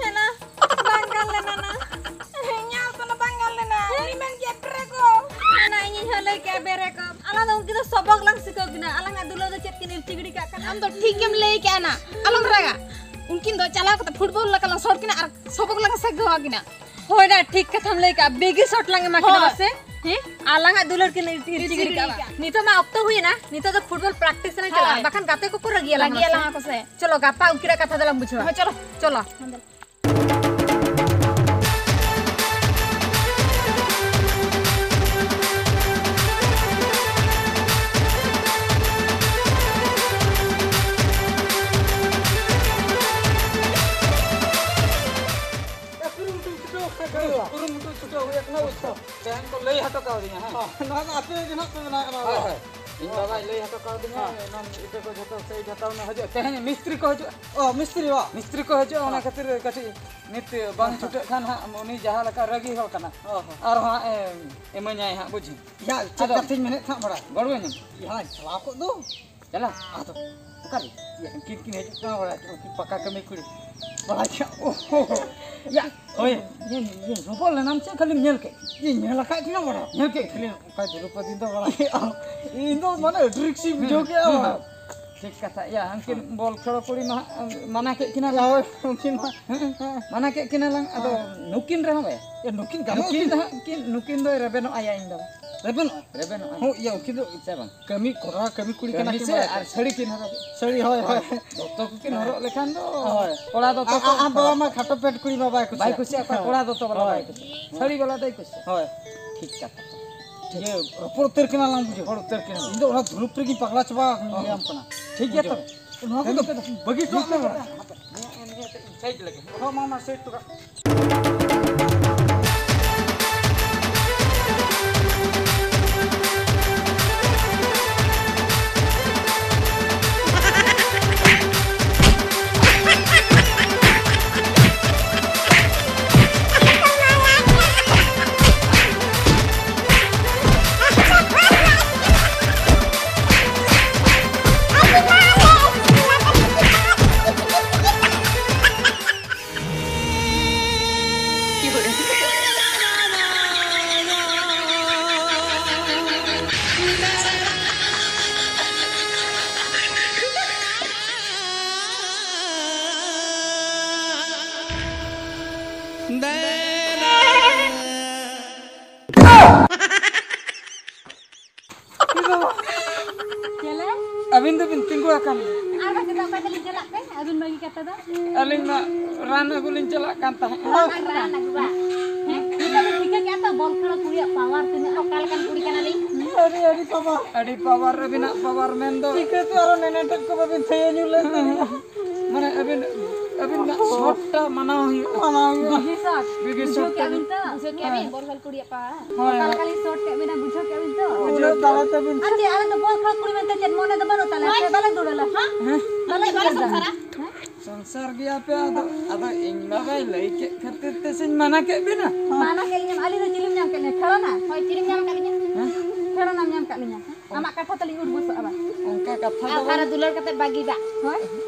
ᱦᱮᱱᱟ, ᱵᱟᱝ ᱜᱟᱱ ᱞᱮᱱᱟ ᱱᱟ᱾ ᱤᱧᱟᱹᱜ ᱦᱚᱯᱚᱱ ᱫᱚ ᱵᱟᱝ ᱜᱟᱱ ᱞᱮᱱᱟ᱾ ᱩᱱᱤ ᱢᱮᱱ ᱠᱮᱫ ᱵᱨᱮᱠ ᱚᱯ᱾ ᱚᱱᱟ ᱤᱧᱤᱧ ᱦᱚᱸ ᱞᱟᱹᱭ ᱠᱮᱫᱼᱟ ᱵᱨᱮᱠ ᱚᱯ᱾ ᱟᱞᱟᱝ ᱫᱚ ᱩᱱᱠᱤᱱ ᱫᱚ ᱥᱚᱵᱚᱠ ᱞᱟᱝ ᱥᱤᱠᱷᱟᱹᱣ ᱠᱤᱱᱟ᱾ ᱟᱞᱟᱝᱟᱜ ᱫᱩᱞᱟᱹᱲ ᱫᱚ ᱪᱮᱫ ᱠᱤᱱ ᱤᱨᱪᱤ ᱜᱤᱰᱤ ᱠᱟᱜ ᱠᱟᱱᱟ? ᱟᱢ ᱫᱚ ᱴᱷᱤᱠ ᱜᱮᱢ ᱞᱟᱹᱭ ᱠᱮᱜᱼᱟ ᱱᱟ᱾ ᱟᱞᱚᱢ ᱨᱟᱜᱟ᱾ ᱩᱱᱠᱤᱱ ᱫᱚ ᱪᱟᱞᱟᱣ ᱠᱟᱛᱮ ᱯᱷᱩᱴᱵᱚᱞ ᱞᱮᱠᱟ ᱞᱟᱝ ᱥᱚᱴ ᱠᱤᱱᱟ ᱟᱨ ᱥᱚᱵᱚᱠ ᱞᱟᱝ ᱥᱤᱠᱷᱟᱹᱣ ᱟᱹᱠᱤᱱᱟ᱾ ᱦᱳᱭ ᱱᱟ, ᱴᱷᱤᱠ ᱠᱟᱛᱷᱟᱢ ᱞᱟᱹᱭ ᱠᱟᱜᱼᱟ᱾ ᱵᱤᱜᱤ ᱥᱚᱴ ᱞᱟᱝ ᱮᱢᱟ ᱠᱤᱱᱟ ᱦᱳᱭ᱾ ᱵᱟᱥᱮ? ᱦᱮᱸ? ᱟᱞᱟᱝᱟᱜ ᱫᱩᱞᱟᱹᱲ ᱠᱤᱱ ᱤᱨᱪᱤ ᱤᱨᱪᱤ ᱜᱤᱰᱤ ᱜᱤᱰᱤ ᱠᱟᱜᱼᱟ᱾ ᱠᱟᱜᱼᱟ᱾ ᱱᱤᱛᱚᱜ ᱢᱟ ᱚᱠᱛᱚ ᱦᱩᱭᱮᱱᱟ, ᱱᱤᱛᱚᱜ ᱫᱚ ᱯᱷᱩᱴᱵᱚᱞ ᱯᱨᱮᱠᱴᱤᱥ ᱞᱟᱝ ᱪᱟᱞᱟᱜᱼᱟ, ᱦᱳᱭ᱾ ᱵᱟᱠᱷᱟᱱ ᱜᱟᱛᱮ ᱠᱚᱠᱚ ᱨᱟᱹᱜᱤᱭᱟᱞᱟᱝ ᱨᱟᱹᱜᱤᱭᱟᱞᱟᱝ ᱠᱚ ᱥᱮ᱾ ᱪᱚᱞᱚ, ᱜᱟᱯᱟ ᱩᱱᱠᱤᱱᱟᱜ ᱠᱟᱛᱷᱟ ᱫᱚᱞᱟᱝ ᱵᱩᱡᱷᱟᱹᱣᱟ᱾ ᱦᱳᱭ, ᱪᱚᱞᱚ᱾ ᱪᱚᱞᱚ᱾ ᱠᱩᱨᱩᱢᱩᱴᱩ ᱪᱷᱩᱴᱟᱹᱣ ᱦᱩᱭ ᱟᱠᱟᱱᱟ, ᱵᱩᱡᱽ ᱛᱚ᱾ ᱛᱮᱦᱮᱧ ᱠᱚ ᱞᱟᱹᱭ ᱦᱚᱴᱚ ᱠᱟᱣᱫᱤᱧᱟ, ᱦᱮᱸ᱾ ᱦᱚᱸ, ᱱᱚᱣᱟ ᱫᱚ ᱟᱯᱮ ᱜᱮ ᱱᱟᱦᱟᱜ ᱯᱮ ᱵᱮᱱᱟᱣᱮᱫᱼᱟ, ᱱᱚᱣᱟ ᱦᱳᱭ, ᱫᱚ᱾ ᱦᱳᱭ᱾ ᱤᱧ ᱦᱚᱸ᱾ ᱵᱟᱵᱟᱭ ᱞᱟᱹᱭ ᱦᱚᱴᱚ ᱠᱟᱣᱫᱤᱧᱟ, ᱦᱚᱸ᱾ ᱮᱱᱟᱝ ᱤᱴᱟᱹ ᱠᱚ ᱡᱷᱚᱛᱚ ᱥᱟᱹᱭ ᱡᱷᱟᱛᱟᱣ ᱱᱟ ᱦᱤᱡᱩᱜ᱾ ᱛᱮᱦᱮᱧ ᱢᱤᱥᱛᱨᱤ ᱠᱚ ᱦᱤᱡᱩᱜᱼᱟ᱾ ᱚ, ᱢᱤᱥᱛᱨᱤ ᱵᱟ? ᱢᱤᱥᱛᱨᱤ ᱠᱚ ᱦᱤᱡᱩᱜᱼᱟ, ᱚᱱᱟ ᱦᱚᱸ᱾ ᱠᱷᱟᱹᱛᱤᱨ ᱠᱟᱹᱴᱤᱡ ᱱᱤᱛ ᱵᱟᱝ ᱦᱚᱸ᱾ ᱪᱷᱩᱴᱟᱹᱜ ᱠᱷᱟᱱ ᱦᱟᱸᱜ ᱩᱱᱤ ᱡᱟᱦᱟᱸ ᱞᱮᱠᱟ ᱨᱟᱹᱜᱤ ᱦᱚᱲ ᱠᱟᱱᱟ᱾ ᱦᱚᱸ, ᱦᱚᱸ᱾ ᱟᱨᱦᱚᱸ ᱦᱟᱸᱜ ᱮ ᱮᱢᱟᱹᱧᱟᱭ ᱦᱟᱸᱜ, ᱵᱩᱡᱷᱟᱹᱣ᱾ ᱭᱟ, ᱪᱮᱫ ᱟᱫᱚ ᱠᱟᱛᱷᱟᱧ ᱢᱮᱱᱮᱫ ᱛᱟᱦᱮᱸᱫ ᱵᱟᱲᱟ? ᱜᱚᱲᱚᱣᱟᱹᱧᱟᱢ? ᱭᱟ, ᱪᱟᱞᱟᱣ ᱠᱚᱜ ᱫᱚ᱾ ᱪᱟᱞᱟᱜ? ᱟᱫᱚ ᱚᱠᱟᱨᱮ? ᱤᱭᱟᱹ, ᱩᱱᱠᱤᱱ ᱠᱤᱱ ᱦᱤᱡᱩᱜ ᱠᱟᱱᱟ, ᱵᱟᱲᱟᱭ ᱠᱟᱱᱟ, ᱩᱱᱠᱤᱱ ᱯᱟᱠᱟ ᱠᱟᱹᱢᱤ ᱠᱩᱲᱤ᱾ ᱵᱟᱲᱟᱭ ᱠᱟᱱᱟ, ᱳᱦᱳ᱾ ᱭᱟ, ᱦᱳᱭ᱾ ᱤᱭᱟᱹ, ᱤᱭᱟᱹ, ᱨᱚᱯᱚᱲ ᱞᱮᱱᱟᱢ ᱪᱮ ᱠᱷᱟᱹᱞᱤᱢ ᱧᱮᱞ ᱠᱮᱫ? ᱤᱧ ᱧᱮᱞ ᱟᱠᱟᱫ ᱠᱤᱱᱟ ᱵᱟᱲᱟ᱾ ᱧᱮᱞ ᱠᱮᱫ ᱠᱷᱟᱹᱞᱤ ᱠᱤᱱᱟ? ᱚᱠᱟ ᱫᱨᱚᱯᱚᱫᱤ ᱫᱚ ᱵᱟᱲᱟᱭ ᱠᱮᱫᱼᱟ᱾ ᱤᱧ ᱫᱚ ᱢᱟᱱᱮ ᱟᱹᱰᱤ ᱨᱤᱠᱥ ᱤᱧ ᱵᱩᱡᱷᱟᱹᱣ ᱠᱮᱫᱼᱟ᱾ ᱦᱩᱸ, ᱦᱩᱸ᱾ ᱴᱷᱤᱠ ᱠᱟᱛᱷᱟ᱾ ᱭᱟ, ᱩᱱᱠᱤᱱ ᱦᱮᱸ᱾ ᱵᱚᱞ ᱠᱷᱮᱲᱚ ᱠᱩᱲᱤ ᱢᱟ ᱦᱟᱸᱜ ᱢᱟᱱᱟ ᱠᱮᱫ ᱠᱤᱱᱟ ᱞᱟᱝ᱾ ᱦᱳᱭ, ᱩᱱᱠᱤᱱ ᱢᱟ᱾ ᱦᱮᱸ, ᱦᱮᱸ᱾ ᱢᱟᱱᱟ ᱠᱮᱫ ᱠᱤᱱᱟ ᱞᱟᱝ, ᱟᱫᱚ ᱦᱮᱸ᱾ ᱱᱩᱠᱤᱱ ᱨᱮᱦᱚᱸ ᱵᱟᱭᱟ᱾ ᱭᱟ, ᱱᱩᱠᱤᱱ ᱜᱟᱱᱚᱜ ᱱᱩᱠᱤᱱ ᱠᱤᱱ? ᱫᱚ ᱦᱟᱸᱜ ᱠᱤᱱ, ᱱᱩᱠᱤᱱ ᱫᱚᱭ ᱨᱮᱵᱮᱱᱚᱜᱼᱟ ᱭᱟ ᱤᱧ ᱫᱚ᱾ ᱨᱮᱵᱮᱱᱚᱜᱼᱟ? ᱨᱮᱵᱮᱱᱚᱜᱼᱟ᱾ ᱦᱳᱭ, ᱭᱟ, ᱩᱱᱠᱤᱱ ᱫᱚ ᱪᱮ ᱵᱟᱝ? ᱠᱟᱹᱢᱤ ᱠᱚᱨᱟᱣ, ᱠᱟᱹᱢᱤ ᱠᱩᱲᱤ ᱠᱟᱱᱟ ᱠᱟᱹᱢᱤ ᱠᱤᱱ ᱥᱮ ᱵᱟᱲᱟᱭ ᱟᱨ ᱠᱟᱱᱟ᱾ ᱥᱟᱹᱲᱤ ᱠᱤᱱ ᱦᱚᱨᱚᱜ᱾ ᱥᱟᱹᱲᱤ, ᱦᱳᱭ, ᱦᱳᱭ᱾ ᱦᱳᱭ᱾ ᱫᱚᱛᱚ ᱠᱚᱠᱤᱱ ᱦᱳᱭ᱾ ᱦᱚᱨᱚᱜ ᱞᱮᱠᱷᱟᱱ ᱫᱚ ᱟᱨ, ᱠᱚᱲᱟ ᱫᱚᱛᱚ ᱟᱨ, ᱠᱚ ᱟᱨ ᱵᱟᱵᱟ ᱢᱟ ᱠᱷᱟᱴᱚ ᱯᱮᱱᱴ ᱠᱩᱲᱤ ᱢᱟ ᱵᱟᱭ ᱠᱩᱥᱤᱭᱟᱜᱼᱟ᱾ ᱵᱟᱭ ᱠᱩᱥᱤᱭᱟᱜᱼᱟ, ᱚᱠᱟ ᱦᱳᱭ᱾ ᱠᱚᱲᱟ ᱫᱚᱛᱚ ᱵᱟᱞᱟ ᱦᱳᱭ᱾ ᱵᱟᱭ ᱠᱩᱥᱤᱭᱟᱜᱼᱟ᱾ ᱥᱟᱹᱲᱤ ᱵᱟᱞᱟ ᱫᱚᱭ ᱠᱩᱥᱤᱭᱟᱜᱼᱟ᱾ ᱦᱳᱭ᱾ ᱴᱷᱤᱠ ᱠᱟᱛᱷᱟ᱾ ᱤᱭᱟᱹ, ᱨᱚᱯᱚᱲ ᱩᱛᱟᱹᱨ ᱠᱟᱱᱟ ᱞᱟᱝ ᱵᱩᱡᱷᱟᱹᱣ᱾ ᱨᱚᱯᱚᱲ ᱩᱛᱟᱹᱨ ᱠᱟᱱᱟ᱾ ᱤᱧ ᱫᱚ ᱚᱱᱟ ᱫᱷᱩᱲᱩᱯ ᱨᱮᱜᱤᱧ ᱯᱟᱜᱽᱞᱟ ᱪᱟᱵᱟ ᱟᱠᱟᱱᱟ, ᱦᱳᱭ᱾ ᱞᱟᱹᱭᱟᱢ ᱠᱟᱱᱟ᱾ ᱴᱷᱤᱠ ᱜᱮᱭᱟ ᱛᱚᱵᱮ᱾ ᱱᱚᱣᱟ ᱠᱚᱫᱚ ᱵᱟᱹᱜᱤ ᱦᱚᱴᱚ ᱠᱟᱜ ᱢᱮ᱾ ᱱᱤᱭᱟᱹ, ᱱᱤᱭᱟᱹ ᱛᱮ ᱤᱧ ᱥᱟᱭᱤᱰ ᱞᱮᱜᱮ᱾ ᱦᱚᱸ, ᱢᱟ, ᱢᱟ, ᱥᱟᱭᱤᱰ ᱦᱚᱴᱚ ᱠᱟᱜ᱾ ᱟᱹᱵᱤᱱ ᱫᱚᱵᱤᱱ ᱛᱤᱸᱜᱩ ᱟᱠᱟᱱ᱾ ᱟᱨ ᱵᱟᱠᱷᱟᱱ ᱫᱚ ᱚᱠᱟ ᱛᱮᱞᱤᱧ ᱪᱟᱞᱟᱜ ᱛᱮ? ᱟᱹᱵᱤᱱ ᱵᱟᱹᱜᱤ ᱠᱟᱛᱮ ᱫᱚ? ᱟᱹᱞᱤᱧ ᱢᱟ ᱨᱟᱱ ᱟᱹᱜᱩ ᱞᱤᱧ ᱪᱟᱞᱟᱜ ᱠᱟᱱ ᱛᱟᱦᱮᱸᱫ᱾ ᱟᱨ ᱨᱟᱱ ᱟᱹᱜᱩ ᱵᱟ? ᱦᱮᱸ? ᱱᱤᱛᱚᱜ ᱵᱤᱱ ᱴᱷᱤᱠᱟᱹ ᱠᱮᱜᱼᱟ ᱛᱚ, ᱵᱚᱞ ᱠᱷᱮᱞᱳ ᱠᱩᱲᱤᱭᱟᱜ ᱯᱟᱣᱟᱨ ᱛᱤᱱᱟᱹᱜ, ᱚᱠᱟ ᱞᱮᱠᱟᱱ ᱠᱩᱲᱤ ᱠᱟᱱᱟᱞᱤᱧ? ᱟᱹᱰᱤ, ᱟᱹᱰᱤ ᱯᱟᱣᱟᱨ᱾ ᱟᱹᱰᱤ ᱯᱟᱣᱟᱨ ᱟᱹᱵᱤᱱᱟᱜ ᱯᱟᱣᱟᱨ ᱢᱮᱱ ᱫᱚ᱾ ᱪᱤᱠᱟᱹᱛᱮ ᱟᱨᱚ ᱱᱮᱱᱮᱴᱮᱫ ᱠᱚ ᱵᱟᱹᱵᱤᱱ ᱛᱷᱟᱹᱭᱟᱹ ᱧᱩᱨ ᱞᱮᱱ ᱛᱟᱹᱵᱤᱱᱟ? ᱢᱟᱱᱮ ᱟᱹᱵᱤᱱ, ᱟᱹᱵᱤᱱᱟᱜ ᱥᱚᱴ ᱴᱟ ᱢᱟᱱᱟᱣ ᱦᱩᱭᱩᱜᱼᱟ᱾ ᱢᱟᱱᱟᱣ ᱦᱩᱭᱩᱜᱼᱟ᱾ ᱵᱤᱜᱤ ᱥᱚᱴ᱾ ᱵᱤᱜᱤ ᱵᱩᱡᱷᱟᱹᱣ ᱥᱚᱴ ᱠᱮᱜᱼᱟ ᱵᱤᱱ ᱛᱟᱹᱵᱤᱱ᱾ ᱛᱚ? ᱵᱩᱡᱷᱟᱹᱣ ᱠᱮᱜᱼᱟ ᱵᱤᱱ, ᱵᱚᱞ ᱠᱷᱮᱞ ᱠᱩᱲᱤᱭᱟᱜ ᱯᱟᱣᱟᱨ᱾ ᱦᱳᱭ, ᱚᱠᱟ ᱦᱳᱭ᱾ ᱞᱮᱠᱟ ᱞᱤᱧ ᱥᱚᱴ ᱠᱮᱜ ᱵᱤᱱᱟ, ᱵᱩᱡᱷᱟᱹᱣ ᱠᱮᱜᱼᱟ ᱵᱤᱱ ᱛᱚ? ᱩᱱᱟᱹᱜ ᱫᱟᱲᱮ ᱛᱟᱹᱵᱤᱱ᱾ ᱟᱨ ᱪᱮᱫ, ᱟᱞᱮ ᱫᱚ ᱵᱚᱞ ᱠᱷᱮᱞ ᱠᱩᱲᱤ ᱢᱮᱱᱛᱮ ᱪᱮᱫ ᱢᱚᱱᱮ ᱫᱚ ᱵᱟᱹᱱᱩᱜ ᱛᱟᱞᱮᱭᱟ? ᱦᱳᱭ᱾ ᱥᱮ ᱵᱟᱞᱮ ᱫᱩᱲᱟᱹᱞᱟ? ᱦᱮᱸ? ᱦᱮᱸ? ᱵᱟᱞᱮ ᱵᱟᱞᱮ ᱫᱩᱲᱟᱹᱞᱟ? ᱥᱚᱝᱥᱟᱨᱟ᱾ ᱦᱮᱸ? ᱥᱚᱝᱥᱟᱨ ᱜᱮᱭᱟ ᱯᱮ, ᱟᱫᱚ, ᱟᱫᱚ ᱤᱧ ᱵᱟᱵᱟᱭ ᱞᱟᱹᱭ ᱠᱮᱫ ᱠᱷᱟᱹᱛᱤᱨ ᱛᱮ ᱥᱮᱧ ᱢᱟᱱᱟ ᱠᱮᱫ ᱵᱤᱱᱟ᱾ ᱢᱟᱱᱟ ᱠᱮᱫ ᱞᱤᱧᱟᱢ, ᱟᱹᱞᱤᱧ ᱫᱚ ᱪᱤᱞᱤᱢ ᱧᱟᱢ ᱠᱮᱫ ᱞᱤᱧᱟ? ᱠᱷᱮᱲᱚᱱᱟ? ᱦᱳᱭ, ᱪᱤᱞᱤᱢ ᱧᱟᱢ ᱠᱟᱫ ᱞᱤᱧᱟ? ᱦᱮᱸ? ᱠᱷᱮᱲᱚᱱᱟᱢ ᱧᱟᱢ ᱠᱟᱫ ᱞᱤᱧᱟ? ᱟᱢᱟᱜ ᱠᱟᱛᱷᱟ ᱛᱟᱹᱞᱤᱧ ᱩᱰᱩᱠ ᱜᱚᱫᱚᱜᱼᱟ ᱵᱟᱝ? ᱚᱱᱠᱟ ᱠᱟᱛᱷᱟ ᱫᱚ ᱟᱨ ᱵᱟᱝ᱾ ᱫᱩᱞᱟᱹᱲ ᱠᱟᱛᱮ ᱵᱟᱹᱜᱤ ᱵᱟᱝ? ᱦᱳᱭ?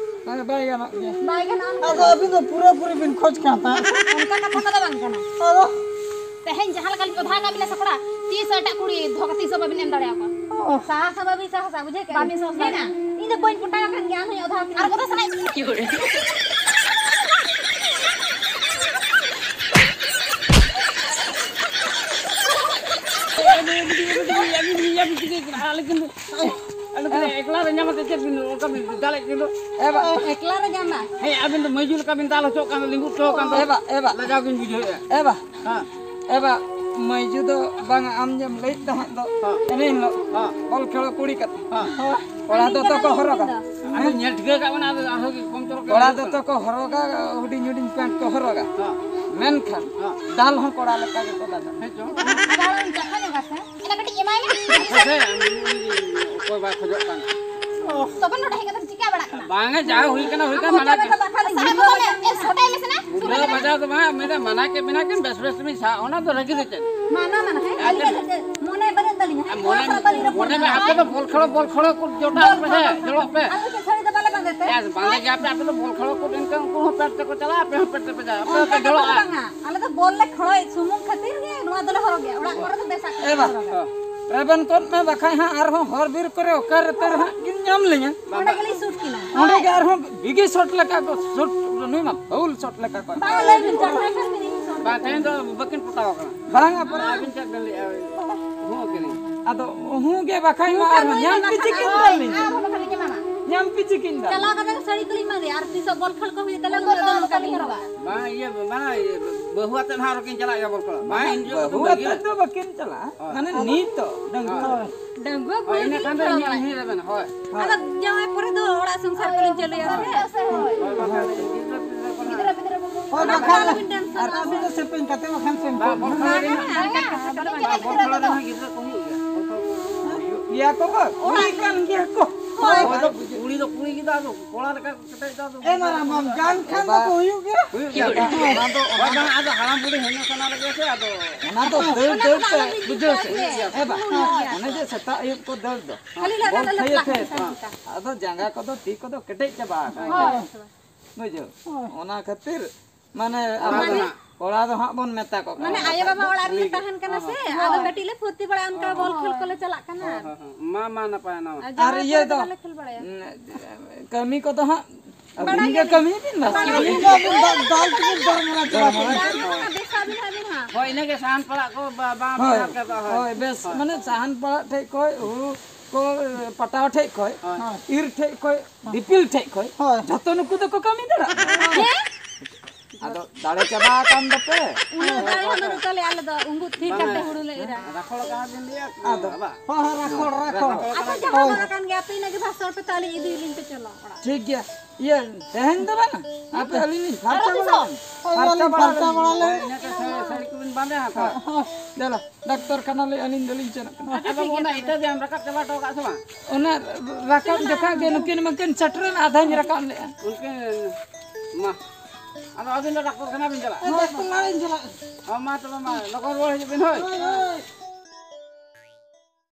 ᱦᱮᱸ, ᱵᱟᱭ ᱜᱟᱱᱚᱜ ᱜᱮᱭᱟ᱾ ᱵᱟᱭ ᱜᱟᱱᱚᱜᱼᱟ᱾ ᱟᱫᱚ ᱟᱹᱵᱤᱱ ᱫᱚ ᱯᱩᱨᱟᱹ ᱯᱩᱨᱤ ᱵᱤᱱ ᱠᱷᱚᱡᱽ ᱠᱟᱱ ᱛᱟᱦᱮᱸᱫ᱾ ᱚᱱᱠᱟ ᱠᱟᱛᱷᱟ ᱠᱚᱫᱚ ᱵᱟᱝ ᱠᱟᱱᱟ᱾ ᱟᱫᱚ? ᱛᱮᱦᱮᱧ ᱡᱟᱦᱟᱸ ᱞᱮᱠᱟ ᱞᱤᱧ ᱚᱫᱷᱟ ᱠᱟᱜ ᱵᱤᱱᱟ ᱥᱟᱠᱲᱟ, ᱛᱤᱥ ᱦᱚᱸ ᱮᱴᱟᱜ ᱠᱩᱲᱤ ᱫᱚᱦᱚ ᱠᱟᱛᱮ ᱦᱚᱸ ᱵᱟᱵᱤᱱ ᱮᱢ ᱫᱟᱲᱮᱭᱟᱠᱚᱣᱟ᱾ ᱚ᱾ ᱥᱟᱦᱟ ᱥᱟ ᱵᱟᱵᱤᱱ ᱥᱟᱦᱟ ᱥᱟ, ᱵᱩᱡᱷᱟᱹᱣ ᱠᱮᱜᱼᱟ ᱵᱤᱱ? ᱥᱟᱦᱟ ᱥᱟ᱾ ᱢᱮᱱᱟ, ᱤᱧ ᱫᱚ ᱵᱟᱹᱧ ᱯᱚᱴᱟᱣ ᱟᱠᱟᱱ ᱜᱮᱭᱟ, ᱟᱢ ᱦᱚᱸᱧ ᱚᱫᱷᱟ ᱠᱮᱫᱟ᱾ ᱟᱨ ᱚᱫᱷᱟ ᱥᱟᱱᱟᱭᱮᱫ ᱢᱮᱭᱟ? ᱟᱞᱮ ᱠᱤᱱ ᱟᱞᱮ ᱠᱤᱱ ᱮᱠᱞᱟ ᱨᱮ ᱧᱟᱢ ᱟᱛᱮ ᱪᱮᱫ ᱵᱤᱱ ᱚᱱᱠᱟ ᱵᱤᱱ ᱫᱟᱞᱮᱫ ᱠᱤᱱ ᱫᱚ? ᱮ ᱵᱟ᱾ ᱮᱠᱞᱟ ᱨᱮ ᱧᱟᱢᱟ᱾ ᱦᱮᱸ, ᱟᱵᱤᱱ ᱫᱚ ᱢᱟᱹᱭᱡᱩ ᱞᱮᱠᱟ ᱵᱤᱱ ᱫᱟᱞ ᱦᱚᱪᱚᱜ ᱠᱟᱱ ᱫᱚ, ᱞᱤᱸᱜᱩ ᱦᱚᱪᱚ ᱠᱟᱱ ᱫᱚ᱾ ᱮ ᱵᱟ, ᱮ ᱵᱟ᱾ ᱞᱟᱡᱟᱣ ᱜᱤᱧ ᱵᱩᱡᱷᱟᱹᱣᱮᱫᱼᱟ᱾ ᱮ ᱵᱟ᱾ ᱦᱮᱸ᱾ ᱮ ᱵᱟ, ᱢᱟᱹᱭᱡᱩ ᱫᱚ ᱵᱟᱝᱟ, ᱟᱢ ᱡᱮᱢ ᱞᱟᱹᱭᱮᱫ ᱛᱟᱦᱮᱸᱫ ᱫᱚ, ᱦᱮᱸ᱾ ᱮᱱᱮ ᱦᱤᱞᱳᱜ ᱦᱮᱸ᱾ ᱵᱚᱞ ᱠᱷᱮᱞ ᱠᱩᱲᱤ ᱠᱟᱛᱮ᱾ ᱦᱮᱸ᱾ ᱦᱳᱭ᱾ ᱠᱚᱲᱟ ᱫᱚᱛᱚ ᱠᱚ ᱦᱚᱨᱚᱜᱟ᱾ ᱟᱫᱚ ᱧᱮᱞ ᱴᱷᱤᱠᱟᱹ ᱠᱟᱜ ᱵᱮᱱᱟ, ᱟᱫᱚ ᱟᱨᱦᱚᱸ ᱠᱚᱢ ᱪᱚᱨᱚᱠ ᱠᱚᱲᱟ ᱫᱚᱛᱚ ᱠᱚ ᱦᱚᱨᱚᱜᱟ, ᱦᱩᱰᱤᱧ ᱦᱩᱰᱤᱧ ᱯᱮᱱᱴ ᱠᱚ ᱦᱚᱨᱚᱜᱟ᱾ ᱦᱮᱸ᱾ ᱢᱮᱱᱠᱷᱟᱱ ᱦᱮᱸ᱾ ᱫᱟᱞ ᱦᱚᱸ ᱠᱚᱲᱟ ᱞᱮᱠᱟ ᱜᱮᱠᱚ ᱫᱟᱞᱟ᱾ ᱦᱮᱸ ᱪᱚᱝ᱾ ᱟᱫᱚ ᱟᱨᱚ ᱡᱟᱠᱷᱟ ᱧᱚᱜᱟ ᱥᱮ? ᱮᱱᱟ ᱠᱟᱹᱴᱤᱡ ᱮᱢᱟᱭ ᱢᱮ᱾ ᱦᱮᱸ ᱥᱮ, ᱩᱱᱤ, ᱩᱱᱤ ᱚᱠᱚᱭ ᱵᱟᱭ ᱠᱷᱚᱡᱚᱜ ᱠᱟᱱ᱾ ᱛᱚᱵᱮ ᱱᱚᱰᱮ ᱦᱮᱡ ᱠᱟᱛᱮ ᱪᱤᱠᱟ ᱵᱟᱲᱟᱜ ᱠᱟᱱᱟ? ᱵᱟᱝᱟ, ᱡᱟ ᱦᱩᱭ ᱠᱟᱱᱟ, ᱦᱩᱭ ᱠᱟᱱᱟ, ᱟᱢ ᱢᱟᱱᱟ ᱢᱚᱪᱟ ᱠᱮᱫ᱾ ᱨᱮᱫᱚ ᱵᱟᱠᱷᱟᱱ ᱥᱟᱦᱟ ᱵᱚᱫᱚᱞ ᱢᱮ, ᱮ, ᱥᱚᱴᱟᱭ ᱢᱮ ᱥᱮ ᱱᱟ? ᱵᱩᱰᱷᱟᱹ ᱵᱟᱡᱟᱣ ᱫᱚ ᱵᱟᱝ, ᱢᱮᱱᱟ ᱢᱟᱱᱟ ᱠᱮᱫ ᱵᱮᱱᱟ ᱠᱤᱱ, ᱵᱮᱥ ᱵᱮᱥ ᱛᱮᱵᱤᱱ ᱥᱟᱦᱟ, ᱚᱱᱟ ᱫᱚ ᱨᱟᱹᱜᱤ ᱫᱚ ᱪᱮᱫ? ᱢᱟᱱᱟ, ᱢᱟᱱᱟ, ᱦᱮᱸ, ᱟᱪᱪᱷᱟ᱾ ᱟᱹᱞᱤᱧᱟᱜ ᱫᱚ ᱪᱮᱫ? ᱢᱚᱱᱮ ᱵᱟᱹᱱᱩᱜ ᱛᱟᱹᱞᱤᱧᱟ, ᱦᱮᱸ, ᱢᱚᱱᱮ ᱠᱚᱲᱟ ᱢᱮ, ᱥᱟᱞᱟᱜ ᱟᱯᱮ ᱵᱟᱹᱞᱤᱧ ᱫᱚ ᱨᱚᱯᱚᱲ ᱵᱚᱞ ᱠᱟᱱᱟ᱾ ᱠᱷᱮᱞᱳ, ᱵᱚᱞ ᱠᱷᱮᱞᱳ ᱠᱚ ᱡᱚᱴᱟᱣ ᱵᱚᱞ ᱯᱮ ᱥᱮ, ᱠᱷᱮᱞᱳ᱾ ᱡᱚᱲᱚᱜ ᱯᱮ᱾ ᱟᱞᱮ ᱫᱚ ᱪᱮᱫ ᱥᱟᱹᱲᱤ ᱫᱚ ᱵᱟᱞᱮ ᱵᱟᱸᱫᱮ ᱛᱮ? ᱮᱥ, ᱵᱟᱸᱫᱮ ᱜᱮᱭᱟ ᱯᱮ, ᱟᱯᱮ ᱫᱚ ᱵᱚᱞ ᱠᱷᱮᱞᱳ ᱠᱚ ᱮᱱᱠᱷᱟᱱ ᱩᱱᱠᱩ ᱦᱚᱸ ᱯᱮᱱᱴ ᱛᱮᱠᱚ ᱪᱟᱞᱟᱜᱼᱟ, ᱟᱯᱮ ᱦᱚᱸ ᱯᱮ ᱚᱱᱠᱟ ᱠᱟᱛᱷᱟ ᱫᱚ ᱡᱚᱲᱚᱜᱼᱟ᱾ ᱵᱟᱝᱟ, ᱟᱞᱮ ᱫᱚ ᱵᱚᱞ ᱞᱮ ᱠᱷᱮᱞᱳᱭ ᱥᱩᱢᱩᱝ ᱠᱷᱟᱹᱛᱤᱨ ᱜᱮ ᱱᱚᱣᱟ ᱫᱚᱞᱮ ᱦᱚᱨᱚᱜ ᱜᱮᱭᱟ, ᱚᱲᱟᱜ ᱠᱚᱨᱮ ᱫᱚ ᱵᱮᱥᱟᱜ ᱮ ᱵᱟ, ᱠᱚ ᱦᱚᱨᱚᱜᱟ᱾ ᱨᱮᱵᱮᱱ ᱠᱚᱫ ᱢᱮ, ᱵᱟᱠᱷᱟᱡ ᱦᱟᱸᱜ ᱟᱨᱦᱚᱸ ᱦᱚᱨ ᱵᱤᱨ ᱠᱚᱨᱮ ᱚᱠᱟ ᱨᱮ ᱛᱟᱹᱨ ᱦᱟᱸᱜ ᱠᱤᱱ ᱧᱟᱢ ᱞᱤᱧᱟ᱾ ᱚᱸᱰᱮ ᱜᱮᱞᱤᱧ ᱥᱩᱴ ᱠᱤᱱᱟ᱾ ᱚᱸᱰᱮ ᱜᱮ ᱟᱨᱦᱚᱸ ᱵᱤᱜᱤ ᱥᱚᱴ ᱞᱮᱠᱟ ᱠᱚ ᱥᱩᱴ, ᱱᱩᱭ ᱢᱟ ᱯᱷᱟᱩᱞ ᱥᱚᱴ ᱞᱮᱠᱟ ᱠᱚ᱾ ᱵᱟᱝ, ᱞᱟᱹᱭ ᱵᱤᱱ, ᱪᱟᱨ ᱯᱟᱸᱪ ᱠᱷᱟᱱ ᱵᱤᱱ ᱤᱧ ᱥᱩᱴ᱾ ᱵᱟᱝ, ᱛᱮᱦᱮᱧ ᱫᱚ ᱵᱟᱹᱠᱤᱱ ᱯᱚᱴᱟᱣ ᱟᱠᱟᱱᱟ᱾ ᱵᱟᱝ, ᱟᱯᱮ ᱟᱹᱵᱤᱱ ᱪᱮᱫ ᱵᱮᱱ ᱞᱟᱹᱭᱮᱫᱼᱟ? ᱦᱚᱸ, ᱠᱤᱨᱤᱧ᱾ ᱟᱫᱚ ᱚᱦᱩ ᱜᱮ ᱵᱟᱠᱷᱟᱡ ᱢᱟ ᱟᱨᱦᱚᱸ ᱧᱟᱢ ᱯᱤᱪᱤ ᱠᱤᱱ ᱫᱟᱞᱤᱧ᱾ ᱧᱟᱢ ᱯᱤᱪᱤ ᱠᱤᱱ ᱫᱟᱞᱤᱧ᱾ ᱪᱟᱞᱟᱣ ᱠᱟᱛᱮ ᱥᱟᱹᱲᱤ ᱠᱚᱞᱤᱧ ᱵᱟᱸᱫᱮᱭᱟ ᱟᱨ ᱛᱤᱥᱚᱜ ᱵᱚᱞ ᱠᱷᱮᱞ ᱠᱚ ᱦᱩᱭᱩᱜ ᱛᱟᱞᱮ ᱩᱱ ᱦᱤᱞᱳᱜ ᱫᱚ ᱱᱚᱝᱠᱟ ᱞᱤᱧ ᱦᱚᱨᱚᱜᱟ᱾ ᱵᱟᱝ, ᱤᱭᱟᱹ, ᱵᱟᱝ, ᱤᱭᱟᱹ, ᱵᱟᱹᱦᱩ ᱟᱛᱮᱫ ᱦᱟᱸᱜ ᱟᱨᱚ ᱠᱤᱱ ᱪᱟᱞᱟᱜ ᱜᱮᱭᱟ ᱵᱚᱞ ᱠᱷᱮᱞ᱾ ᱵᱟᱝ, ᱤᱧ ᱡᱚ-, ᱵᱟᱹᱦᱩ ᱵᱟᱹᱜᱤ ᱟᱛᱮᱫ ᱨᱮ᱾ ᱫᱚ ᱵᱟᱹᱠᱤᱱ ᱪᱟᱞᱟᱜᱼᱟ᱾ ᱦᱳᱭ᱾ ᱢᱟᱱᱮ ᱱᱤᱛᱚᱜ ᱰᱟᱺᱜᱩᱣᱟᱹ᱾ ᱦᱳᱭ᱾ ᱰᱟᱺᱜᱩᱣᱟᱹ ᱦᱳᱭ, ᱵᱩᱲᱦᱤ ᱤᱱᱟᱹ ᱠᱤᱱ ᱠᱷᱟᱱ ᱫᱚ ᱠᱷᱮᱞ ᱤᱧ, ᱵᱟᱲᱟᱭᱟ᱾ ᱤᱧ ᱨᱮᱵᱮᱱ, ᱦᱳᱭ᱾ ᱟᱫᱚ ᱡᱟᱶᱟᱭ ᱯᱚᱨᱮ ᱫᱚ ᱚᱲᱟᱜ ᱥᱚᱝᱥᱟᱨ ᱠᱚᱞᱤᱧ ᱪᱟᱹᱞᱩᱭᱟ ᱥᱮ᱾ ᱦᱳᱭ, ᱵᱟᱠᱷᱟᱱ ᱜᱤᱫᱽᱨᱟᱹ ᱯᱤᱫᱽᱨᱟᱹ ᱠᱚ ᱦᱳᱭ, ᱚᱱᱟ ᱵᱟᱠᱷᱟᱱ ᱠᱚᱫᱚ ᱟᱞᱚᱵᱤᱱ ᱴᱮᱱᱥᱚᱱᱚᱜᱼᱟ᱾ ᱟᱨ ᱟᱹᱵᱤᱱ ᱫᱚ ᱥᱮᱯᱮᱧ ᱠᱟᱛᱮ ᱵᱟᱠᱷᱟᱱ ᱥᱮᱢ ᱵᱟᱝ, ᱠᱚ᱾ ᱵᱚᱞ ᱠᱷᱮᱞ ᱨᱮ ᱵᱟᱝ, ᱵᱟᱝ, ᱵᱚᱞ ᱠᱷᱮᱞ ᱨᱮ ᱦᱚᱸ ᱜᱤᱫᱽᱨᱟᱹ ᱠᱚ ᱦᱩᱭᱩᱜ ᱜᱮᱭᱟ᱾ ᱜᱮᱭᱟ ᱠᱚ ᱵᱟ? ᱠᱩᱲᱤ ᱠᱟᱱ ᱜᱮᱭᱟ ᱠᱚ᱾ ᱦᱳᱭ᱾ ᱦᱳᱭ, ᱫᱚ ᱠᱩᱲᱤ ᱫᱚ ᱠᱩᱲᱤ ᱜᱮ ᱫᱚ, ᱟᱫᱚ ᱠᱚᱲᱟ ᱞᱮᱠᱟ ᱠᱮᱴᱮᱡ ᱫᱚ ᱟᱫᱚ ᱮ ᱢᱟᱨᱟᱝ ᱵᱟᱢ ᱜᱟᱱ ᱠᱷᱟᱱ ᱫᱚ ᱠᱚ ᱦᱩᱭᱩᱜ ᱜᱮᱭᱟ᱾ ᱦᱩᱭᱩᱜ ᱜᱮᱭᱟ᱾ ᱚᱱᱟ ᱫᱚ, ᱦᱳᱭ, ᱵᱟᱝ, ᱟᱫᱚ ᱦᱟᱲᱟᱢ ᱵᱩᱲᱦᱤ ᱦᱤᱱᱟᱹ ᱥᱟᱱᱟ ᱨᱮᱜᱮ ᱥᱮ, ᱟᱫᱚ ᱚᱱᱟ ᱫᱚ ᱫᱟᱹᱲ ᱫᱟᱹᱲ ᱛᱮ ᱵᱩᱡᱷᱟᱹᱣ ᱥᱮ᱾ ᱦᱮᱸ ᱵᱟᱝ? ᱚᱱᱮ ᱡᱮ ᱥᱮᱛᱟᱜ ᱟᱹᱭᱩᱵ ᱠᱚ ᱫᱟᱹᱲ ᱫᱚ᱾ ᱠᱷᱟᱹᱞᱤ ᱞᱟᱜᱟ ᱵᱚᱞ ᱞᱟᱜᱟ ᱛᱷᱟᱹᱭᱟᱹ ᱞᱟᱜᱟ ᱛᱷᱟᱹᱭᱟᱹ ᱞᱟᱜᱟ ᱛᱮ᱾ ᱞᱟᱜᱟ᱾ ᱟᱫᱚ ᱡᱟᱸᱜᱟ ᱠᱚᱫᱚ ᱛᱤ ᱠᱚᱫᱚ ᱠᱮᱴᱮᱡ ᱪᱟᱵᱟ ᱟᱠᱟᱱᱟ᱾ ᱦᱳᱭ᱾ ᱵᱩᱡᱷᱟᱹᱣ? ᱦᱳᱭ᱾ ᱚᱱᱟ ᱠᱷᱟᱹᱛᱤᱨ ᱢᱟᱱᱮ ᱟᱵᱚ ᱢᱟᱱᱮ ᱫᱚ ᱦᱟᱸᱜ ᱠᱚᱲᱟ ᱫᱚ ᱦᱟᱸᱜ ᱵᱚᱱ ᱢᱮᱛᱟ ᱠᱚ ᱠᱟᱱᱟ᱾ ᱢᱟᱱᱮ ᱟᱭᱳ ᱵᱟᱵᱟ ᱚᱲᱟᱜ ᱨᱮᱞᱮ ᱛᱟᱦᱮᱱ ᱠᱟᱱᱟ ᱥᱮ, ᱦᱳᱭ᱾ ᱟᱫᱚ ᱠᱟᱹᱴᱤᱡ ᱞᱮ ᱯᱷᱩᱨᱛᱤ ᱵᱟᱲᱟᱭᱟ, ᱚᱱᱠᱟ ᱵᱚᱞ ᱠᱷᱮᱞ ᱠᱚᱞᱮ ᱪᱟᱞᱟᱜ ᱠᱟᱱᱟ᱾ ᱦᱳᱭ, ᱦᱳᱭ, ᱦᱳᱭ᱾ ᱢᱟ, ᱢᱟ, ᱱᱟᱯᱟᱭ, ᱱᱟᱯᱟᱭ᱾ ᱟᱨ ᱟᱨ ᱡᱟᱶᱟᱭ ᱤᱭᱟᱹ ᱯᱚᱨᱮ ᱫᱚ ᱫᱚ, ᱵᱟᱞᱮ ᱠᱷᱮᱞ ᱵᱟᱲᱟᱭᱟ᱾ ᱩᱸ, ᱠᱟᱹᱢᱤ ᱠᱚᱫᱚ ᱦᱟᱸᱜ ᱟᱹᱵᱤᱱ ᱵᱟᱲᱟᱭ ᱜᱮ ᱜᱮᱭᱟᱞᱤᱧ᱾ ᱠᱟᱹᱢᱤ ᱵᱤᱱ ᱵᱟᱥ᱾ ᱟᱹᱵᱤᱱ ᱫᱚ ᱟᱹᱵᱤᱱ ᱫᱟᱞ, ᱫᱟᱞ ᱛᱮᱵᱤᱱ ᱫᱚᱨ ᱢᱟᱱᱟ ᱪᱟᱵᱟ ᱠᱮᱫᱟ᱾ ᱫᱟᱞ ᱢᱟᱱᱟ ᱵᱮᱥᱟ ᱵᱤᱱ ᱦᱟᱸᱜ ᱵᱤᱱ ᱦᱟᱸᱜ᱾ ᱦᱳᱭ, ᱤᱱᱟᱹᱜᱮ ᱥᱟᱦᱟᱱ ᱯᱟᱲᱟᱜ ᱠᱚ ᱵᱟ-, ᱵᱟᱝ ᱦᱳᱭ, ᱵᱮᱱᱟᱣ ᱠᱟᱫᱟ, ᱦᱳᱭ᱾ ᱦᱳᱭ, ᱵᱮᱥ, ᱦᱳᱭ᱾ ᱢᱟᱱᱮ ᱥᱟᱦᱟᱱ ᱯᱟᱲᱟᱜ ᱴᱷᱮᱡ ᱠᱷᱚᱡ, ᱦᱩᱲᱩ ᱠᱚ, ᱯᱟᱴᱟᱣ ᱴᱷᱮᱡ ᱠᱷᱚᱡ, ᱦᱳᱭ᱾ ᱤᱨ ᱴᱷᱮᱡ ᱠᱷᱚᱡ, ᱫᱤᱯᱤᱞ ᱴᱷᱮᱡ ᱠᱷᱚᱡ, ᱦᱳᱭ᱾ ᱡᱷᱚᱛᱚ ᱱᱩᱠᱩ ᱫᱚᱠᱚ ᱠᱟᱹᱢᱤ ᱫᱟᱲᱮᱭᱟᱜᱼᱟ᱾ ᱦᱮᱸ? ᱟᱫᱚ ᱫᱟᱲᱮ ᱪᱟᱵᱟ ᱟᱠᱟᱱ ᱫᱚᱯᱮ᱾ ᱩᱱᱟᱹᱜ ᱫᱟᱲᱮ ᱦᱚᱸ ᱵᱟᱹᱱᱩᱜ ᱛᱟᱞᱮᱭᱟ ᱟᱞᱮ ᱫᱚ, ᱩᱸᱜᱩᱫ ᱛᱷᱤᱨ ᱵᱟᱝᱟ᱾ ᱠᱟᱛᱮ ᱦᱩᱲᱩ ᱞᱮ ᱤᱨᱟ᱾ ᱨᱟᱠᱷᱚᱲ ᱠᱟᱱᱟ ᱵᱤᱱ ᱞᱟᱹᱭᱟ, ᱟᱫᱚ᱾ ᱵᱟᱵᱟ᱾ ᱦᱳᱭ, ᱦᱳᱭ, ᱨᱟᱠᱷᱚᱲ, ᱨᱟᱠᱷᱚᱲ᱾ ᱨᱟᱠᱷᱚᱲ ᱟᱪᱪᱷᱟ, ᱠᱟᱱᱟ ᱡᱟᱦᱟᱸ ᱵᱤᱱ᱾ ᱵᱟᱨ ᱟᱠᱟᱱ ᱜᱮᱭᱟ ᱯᱮ, ᱤᱱᱟᱹᱜᱮ ᱵᱷᱟᱥᱚᱲ ᱯᱮ, ᱛᱟᱦᱞᱮ ᱤᱫᱤ ᱞᱤᱧ ᱯᱮ, ᱪᱚᱞᱚ ᱚᱲᱟᱜ᱾ ᱴᱷᱤᱠ ᱜᱮᱭᱟ᱾ ᱤᱭᱟᱹ, ᱛᱮᱦᱮᱧ ᱫᱚ ᱵᱟᱝ, ᱟᱯᱮ ᱟᱹᱞᱤᱧ ᱞᱤᱧ ᱯᱷᱟᱨᱪᱟ ᱟᱨᱚ ᱵᱟᱲᱟ ᱛᱤᱥᱚᱜ? ᱞᱮᱱ᱾ ᱦᱳᱭ, ᱯᱷᱟᱨᱪᱟ ᱟᱹᱞᱤᱧ ᱵᱟᱲᱟ ᱯᱷᱟᱨᱪᱟ ᱞᱮᱱ᱾ ᱵᱟᱲᱟ ᱞᱮᱱ᱾ ᱤᱱᱟᱹ ᱛᱮ ᱥᱟᱹᱲᱤ, ᱥᱟᱹᱲᱤ ᱠᱚᱵᱤᱱ ᱵᱟᱸᱫᱮᱭᱟ ᱛᱚ᱾ ᱦᱳᱭ, ᱦᱳᱭ, ᱫᱮᱞᱟ, ᱰᱟᱠᱛᱚᱨ ᱠᱷᱟᱱᱟ ᱞᱤᱧ ᱟᱹᱞᱤᱧ ᱫᱚᱞᱤᱧ ᱪᱟᱞᱟᱜ ᱠᱟᱱᱟ᱾ ᱟᱪᱪᱷᱟ, ᱟᱫᱚ ᱴᱷᱤᱠ ᱜᱮᱭᱟ ᱚᱱᱟ ᱛᱚᱵᱮ᱾ ᱤᱛᱟᱹ ᱵᱮᱭᱟᱢ ᱨᱟᱠᱟᱵ ᱪᱟᱵᱟ ᱦᱚᱴᱚ ᱠᱟᱜ ᱥᱮ ᱵᱟᱝ? ᱚᱱᱟ ᱨᱟᱠᱟᱵ ᱡᱚᱠᱷᱟᱡ ᱜᱮ ᱱᱩᱠᱤᱱ ᱢᱟᱠᱤᱱ ᱪᱷᱟᱴᱨᱮᱱ ᱟᱫᱷᱟᱧ ᱨᱟᱠᱟᱵ ᱞᱮᱜᱼᱟ᱾ ᱩᱱᱠᱤᱱ, ᱢᱟ, ᱟᱫᱚ ᱟᱹᱵᱤᱱ ᱫᱚ ᱰᱟᱠᱛᱚᱨ ᱠᱷᱟᱱᱟ ᱵᱤᱱ ᱪᱟᱞᱟᱜ? ᱦᱳᱭ, ᱰᱟᱠᱛᱚᱨ ᱠᱷᱟᱱᱟ ᱞᱤᱧ ᱪᱟᱞᱟᱜ᱾ ᱦᱚᱸ, ᱢᱟ ᱛᱚᱵᱮ ᱢᱟ, ᱞᱚᱜᱚᱱ ᱨᱩᱣᱟᱹᱲ ᱦᱤᱡᱩᱜ ᱵᱤᱱ, ᱦᱳᱭ᱾ ᱦᱳᱭ, ᱦᱳᱭ᱾